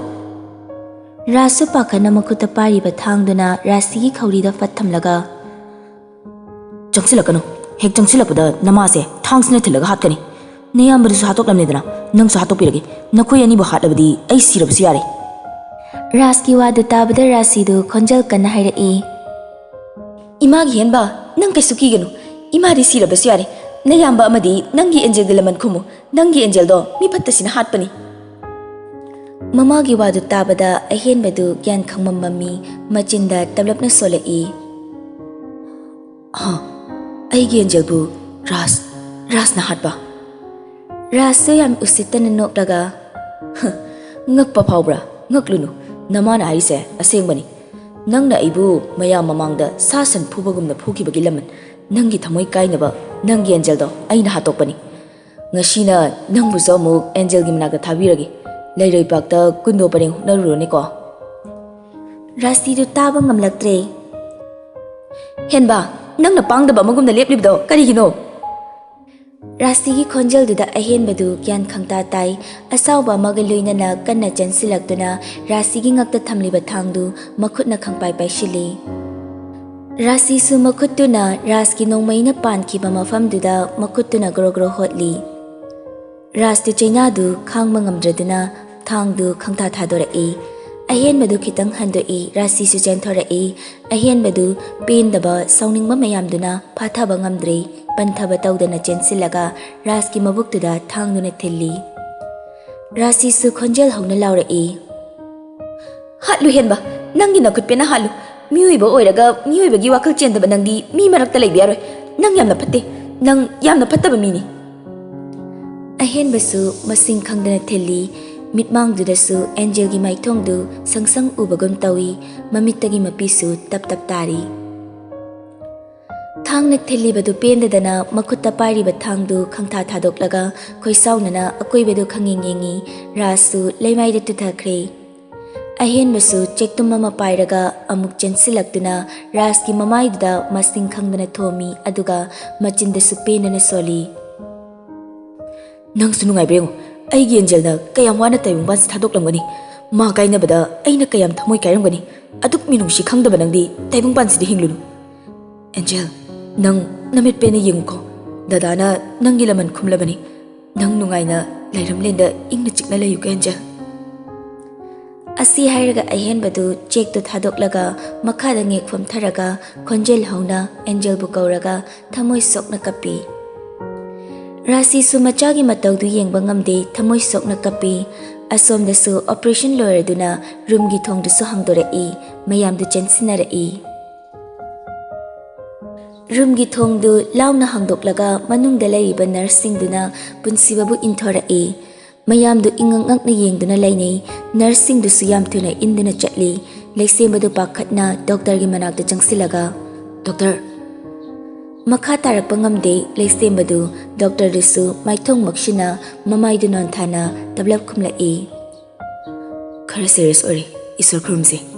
ꯔꯥꯖꯁꯨ ꯄꯥꯈꯠꯅ ꯃꯈꯨꯠꯇ ꯄꯥꯏꯔꯤꯕ ꯊꯥꯡꯗꯨꯅ ꯔꯥꯁꯤꯒꯤ ꯈꯧꯔꯤꯗ ꯐꯠ ꯊꯝꯂꯒ, "ꯆꯪꯁꯤꯜꯂꯛꯀꯅꯨ꯫ ꯍꯦꯛ ꯆꯪꯁꯤꯜꯂꯛꯄꯗ ꯅꯃꯥꯁꯦ ꯊꯥꯡꯁꯤꯅ ꯊꯤꯜꯂꯒ ꯍꯥꯠꯀꯅꯤ꯫ ꯅꯌꯥꯝꯕꯗꯨꯁꯨ ꯍꯥꯠꯇꯣꯛꯂꯝꯂꯦꯗꯅ, ꯅꯪꯁꯨ ꯍꯥꯠꯇꯣꯛꯄꯤꯔꯒꯦ꯫ ꯅꯈꯣꯏ ꯑꯅꯤꯕꯨ ꯍꯥꯠꯂꯕꯗꯤ ꯑꯩ ꯁꯤꯔꯕꯁꯨ ꯌꯥꯔꯦ꯫" ꯔꯥꯖꯀꯤ ꯋꯥꯗꯨ ꯇꯥꯕꯗ ꯔꯥꯁꯤꯗꯨ ꯈꯣꯟꯖꯦꯜ ꯀꯟꯅ ꯍꯥꯏꯔꯛꯏ꯫ "ꯏꯃꯥꯒꯤ ꯍꯦꯟꯕ, ꯅꯪ ꯀꯩꯁꯨ ꯀꯤꯒꯅꯨ꯫ ꯏꯃꯥꯗꯤ ꯁꯤꯔꯕꯁꯨ ꯌꯥꯔꯦ꯫ ꯅꯌꯥꯝꯕ ꯑꯃꯗꯤ ꯅꯪꯒꯤ ꯑꯦꯟꯖꯦꯜꯒꯤ ꯂꯃꯟ ꯈꯨꯝꯃꯨ꯫ ꯅꯪꯒꯤ ꯑꯦꯟꯖꯦꯜꯗꯣ ꯃꯤ ꯐꯠꯇꯁꯤꯅ ꯍꯥꯠꯄꯅꯤ꯫" ꯃꯃꯥꯒꯤ ꯋꯥꯗꯨ ꯇꯥꯕꯗ ꯑꯍꯦꯟꯕꯗꯨ ꯒ꯭ꯌꯥꯟ ꯈꯪꯃꯝꯃꯝꯃꯤ꯫ ꯃꯆꯤꯟꯗ ꯇꯞꯂꯞꯅ ꯁꯣꯜꯂꯛꯏ꯫ "ꯍꯥ, ꯑꯩꯒꯤ ꯑꯦꯟꯖꯦꯜꯕꯨ ꯔꯥꯖ, ꯔꯥꯖꯅ ꯍꯥꯠꯄ?" ꯔꯥꯖꯁꯨ ꯌꯥꯝ ꯎꯁꯤꯠꯇꯅ ꯅꯣꯛꯂꯒ, "ꯍ, ꯉꯛꯄ ꯐꯥꯎꯕ꯭ꯔꯥ? ꯉꯛꯂꯨꯅꯨ꯫ ꯅꯃꯥꯅ ꯍꯥꯏꯔꯤꯁꯦ ꯑꯁꯦꯡꯕꯅꯤ꯫ ꯅꯪꯅ ꯑꯩꯕꯨ ꯃꯌꯥꯝ ꯃꯃꯥꯡꯗ ꯁꯥ ꯁꯟ ꯐꯨꯕꯒꯨꯝꯅ ꯐꯨꯈꯤꯕꯒꯤ ꯂꯃꯟ, ꯅꯪꯒꯤ ꯊꯃꯣꯏ ꯀꯥꯏꯅꯕ, ꯅꯪꯒꯤ ꯑꯦꯟꯖꯦꯜꯗꯣ ꯑꯩꯅ ꯍꯥꯠꯇꯣꯛꯄꯅꯤ꯫ ꯉꯁꯤꯅ ꯅꯪꯕꯨꯁꯨ ꯑꯃꯨꯛ ꯑꯦꯟꯖꯦꯜꯒꯤ ꯃꯅꯥꯛꯇ ꯊꯥꯕꯤꯔꯒꯦ꯫ ꯂꯩꯔꯩꯄꯥꯛꯇ ꯀꯨꯟꯗꯣ ꯄꯔꯦꯡ ꯍꯨꯠꯅꯔꯨꯔꯣꯅꯦꯀꯣ꯫" ꯔꯥꯁꯤꯗꯨ ꯇꯥꯕ ꯉꯝꯂꯛꯇ꯭ꯔꯦ꯫ "ꯍꯦꯟꯕ, ꯅꯪꯅ ꯄꯥꯡꯗꯕ ꯑꯃꯒꯨꯝꯅ ꯂꯦꯞꯂꯤꯕꯗꯣ ꯀꯔꯤꯒꯤꯅꯣ?" ꯔꯥꯁꯤꯒꯤ ꯈꯣꯟꯖꯦꯜꯗꯨꯗ ꯑꯍꯦꯟꯕꯗꯨ ꯒ꯭ꯌꯥꯟ ꯈꯪꯇꯥ ꯇꯥꯏ꯫ ꯑꯁꯥꯎꯕ ꯑꯃꯒ ꯂꯣꯏꯅꯅ ꯀꯟꯅ ꯆꯦꯟꯁꯤꯜꯂꯛꯇꯨꯅ ꯔꯥꯁꯤꯒꯤ ꯉꯛꯇ ꯊꯝꯂꯤꯕ ꯊꯥꯡꯗꯨ ꯃꯈꯨꯠꯅ ꯈꯪꯄꯥꯏ ꯄꯥꯏꯁꯤꯜꯂꯤ꯫ ꯔꯥꯁꯤꯁꯨ ꯃꯈꯨꯠꯇꯨꯅ ꯔꯥꯖꯀꯤ ꯅꯣꯡꯃꯩꯅ ꯄꯥꯟꯈꯤꯕ ꯃꯐꯝꯗꯨꯗ ꯃꯈꯨꯠꯇꯨꯅ ꯒ꯭ꯔꯣ ꯒ꯭ꯔꯣ ꯍꯣꯠꯂꯤ꯫ ꯔꯥꯖꯇꯨ ꯆꯩꯅꯥꯗꯨ ꯈꯥꯡꯕ ꯉꯝꯗ꯭ꯔꯗꯨꯅ ꯊꯥꯡꯗꯨ ꯈꯪꯊꯥ ꯊꯥꯗꯣꯔꯛꯏ꯫ ꯑꯍꯦꯟꯕꯗꯨ ꯈꯤꯇꯪ ꯍꯟꯗꯣꯛꯏ꯫ ꯔꯥꯖꯁꯤꯁꯨ ꯆꯦꯟꯊꯣꯔꯛꯏ꯫ ꯑꯍꯦꯟꯕꯗꯨ ꯄꯦꯟꯗꯕ, ꯁꯥꯎꯅꯤꯡꯕ ꯃꯌꯥꯝꯗꯨꯅ ꯐꯥꯊꯕ ꯉꯝꯗ꯭ꯔꯦ꯫ ꯄꯟꯊꯕ ꯇꯧꯗꯅ ꯆꯦꯟꯁꯤꯜꯂꯒ ꯔꯥꯖꯀꯤ ꯃꯕꯨꯛꯇꯨꯗ ꯊꯥꯡꯗꯨꯅ ꯊꯤꯜꯂꯤ꯫ ꯔꯥꯖꯁꯤꯁꯨ ꯈꯣꯟꯖꯦꯜ ꯍꯧꯅ ꯂꯥꯎꯔꯛꯏ, "ꯍꯥꯠꯂꯨ ꯍꯦꯟꯕ, ꯅꯪꯒꯤ ꯅꯈꯨꯠꯄꯦꯅ ꯍꯥꯠꯂꯨ꯫ ꯃꯤꯑꯣꯏꯕ ꯑꯣꯏꯔꯒ ꯃꯤꯑꯣꯏꯕꯒꯤ ꯋꯥꯈꯜ ꯆꯦꯟꯗꯕ ꯅꯪꯗꯤ ꯃꯤ ꯃꯔꯛꯇ ꯂꯩꯕ ꯌꯥꯔꯣꯏ꯫ ꯅꯪ ꯌꯥꯝꯅ ꯐꯠꯇꯦ꯫ ꯅꯪ ꯌꯥꯝꯅ ꯐꯠꯇꯕ ꯃꯤꯅꯤ꯫" ꯑꯍꯦꯟꯕꯁꯨ ꯃꯁꯤꯡ ꯈꯪꯗꯅ ꯊꯤꯜꯂꯤ꯫ ꯃꯤꯠꯃꯥꯡꯗꯨꯗꯁꯨ ꯑꯦꯟꯖꯦꯜꯒꯤ ꯃꯥꯏꯊꯣꯡꯗꯨ ꯁꯪꯁꯪ ꯎꯕꯒꯨꯝ ꯇꯧꯏ꯫ ꯃꯃꯤꯠꯇꯒꯤ ꯃꯄꯤꯁꯨ ꯇꯞ ꯇꯞ ꯇꯥꯔꯤ꯫ ꯊꯥꯡꯅ ꯊꯤꯜꯂꯤꯕꯗꯨ ꯄꯦꯟꯗꯗꯅ ꯃꯈꯨꯠꯇ ꯄꯥꯏꯔꯤꯕ ꯊꯥꯡꯗꯨ ꯈꯪꯊꯥ ꯊꯥꯗꯣꯛꯂꯒ ꯈꯣꯏꯁꯥꯎꯅꯅ ꯑꯀꯣꯏꯕꯗꯨ ꯈꯪꯌꯦꯡ ꯌꯦꯡꯏ꯫ ꯔꯥꯖꯁꯨ ꯂꯩꯃꯥꯏꯗ ꯇꯨꯊꯈ꯭ꯔꯦ꯫ ꯑꯍꯦꯟꯕꯁꯨ ꯆꯦꯛꯇꯨꯝ ꯑꯃ ꯄꯥꯏꯔꯒ ꯑꯃꯨꯛ ꯆꯦꯟꯁꯤꯜꯂꯛꯇꯨꯅ ꯔꯥꯖꯀꯤ ꯃꯃꯥꯏꯗꯨꯗ ꯃꯁꯤꯡ ꯈꯪꯗꯅ ꯊꯣꯝꯃꯤ, ꯑꯗꯨꯒ ꯃꯆꯤꯟꯗꯁꯨ ꯄꯦꯟꯗꯅ ꯁꯣꯜꯂꯤ꯫ "ꯅꯪꯁꯨ ꯅꯨꯡꯉꯥꯏꯕ꯭ꯔꯥ ꯌꯦꯡꯉꯨ꯫ ꯑꯩꯒꯤ ꯑꯦꯟꯖꯦꯜꯅ ꯀꯌꯥꯝ ꯋꯥꯅ ꯇꯥꯏꯕꯪꯄꯥꯟꯁꯤ ꯊꯥꯗꯣꯛꯂꯝꯒꯅꯤ꯫ ꯃꯥ ꯀꯥꯏꯅꯕꯗ ꯑꯩꯅ ꯀꯌꯥꯝ ꯊꯃꯣꯏ ꯀꯥꯏꯔꯝꯒꯅꯤ꯫ ꯑꯗꯨꯛ ꯃꯤꯅꯨꯡꯁꯤ ꯈꯪꯗꯕ ꯅꯪꯗꯤ ꯇꯥꯏꯕꯪꯄꯥꯟꯁꯤꯗ ꯍꯤꯡꯂꯨꯅꯨ꯫ ꯑꯦꯟꯖꯦꯜ, ꯅꯪ ꯅꯃꯤꯠ ꯄꯦꯟꯅ ꯌꯦꯡꯉꯨꯀꯣ꯫ ꯗꯗꯥꯅ ꯅꯪꯒꯤ ꯂꯃꯟ ꯈꯨꯝꯂꯕꯅꯤ꯫ ꯅꯪ ꯅꯨꯡꯉꯥꯏꯅ ꯂꯩꯔꯝꯂꯦꯟꯗ ꯏꯪꯅ ꯆꯤꯛꯅ ꯂꯩꯌꯨꯀꯣ, ꯑꯦꯟꯖꯦꯜ꯫" ꯑꯁꯤ ꯍꯥꯏꯔꯒ ꯑꯍꯦꯟꯕꯗꯨ ꯆꯦꯛꯇꯨ ꯊꯥꯗꯣꯛꯂꯒ ꯃꯈꯥꯗ ꯉꯦꯛ ꯐꯝꯊꯔꯒ ꯈꯣꯟꯖꯦꯜ ꯍꯧꯅ ꯑꯦꯟꯖꯦꯜꯕꯨ ꯀꯧꯔꯒ ꯊꯃꯣꯏ ꯁꯣꯛꯅ ꯀꯞꯄꯤ꯫ ꯔꯥꯖꯁꯤꯁꯨ ꯃꯆꯥꯒꯤ ꯃꯇꯧꯗꯨ ꯌꯦꯡꯕ ꯉꯝꯗꯦ, ꯊꯃꯣꯏ ꯁꯣꯛꯅ ꯀꯞꯄꯤ꯫ ꯑꯁꯣꯝꯗꯁꯨ ꯑꯣꯄꯔꯦꯁꯟ ꯂꯣꯏꯔꯗꯨꯅ ꯔꯨꯝꯒꯤ ꯊꯣꯡꯗꯨꯁꯨ ꯍꯥꯡꯗꯣꯔꯛꯏ꯫ ꯃꯌꯥꯝꯗꯨ ꯆꯦꯟꯁꯤꯟꯅꯔꯛꯏ꯫ ꯔꯨꯝꯒꯤ ꯊꯣꯡꯗꯨ ꯂꯥꯎꯅ ꯍꯥꯡꯗꯣꯛꯂꯒ ꯃꯅꯨꯡꯗ ꯂꯩꯔꯤꯕ ꯅꯔꯁꯁꯤꯡꯗꯨꯅ ꯄꯨꯟꯁꯤꯕꯕꯨ ꯏꯟꯊꯣꯔꯛꯏ꯫ ꯃꯌꯥꯝꯗꯨ ꯏꯉꯛ ꯉꯛꯅ ꯌꯦꯡꯗꯨꯅ ꯂꯩꯅꯩ꯫ ꯅꯔꯁꯁꯤꯡꯗꯨꯁꯨ ꯌꯥꯝ ꯊꯨꯅ ꯏꯟꯗꯨꯅ ꯆꯠꯂꯤ꯫ ꯂꯩꯁꯦꯝꯕꯗꯨ ꯄꯥꯈꯠꯅ ꯗꯣꯛꯇꯔꯒꯤ ꯃꯅꯥꯛꯇ ꯆꯪꯁꯤꯜꯂꯒ, "ꯗꯣꯛꯇꯔ!" ꯃꯈꯥ ꯇꯥꯔꯛꯄ ꯉꯝꯗꯦ꯫ ꯂꯩꯁꯦꯝꯕꯗꯨ ꯗꯣꯛꯇꯔꯗꯨꯁꯨ ꯃꯥꯏꯊꯣꯡ ꯃꯛꯁꯤꯟꯅ ꯃꯃꯥꯏꯗꯨ ꯅꯣꯟꯊꯥꯅ ꯇꯞꯂꯞ ꯈꯨꯝꯂꯛꯏ꯫ "ꯈꯔ ꯁꯤꯔꯤꯌꯁ ꯑꯣꯏꯔꯦ꯫ ꯏꯁꯣꯔ ꯈꯨꯔꯨꯝꯁꯤ꯫"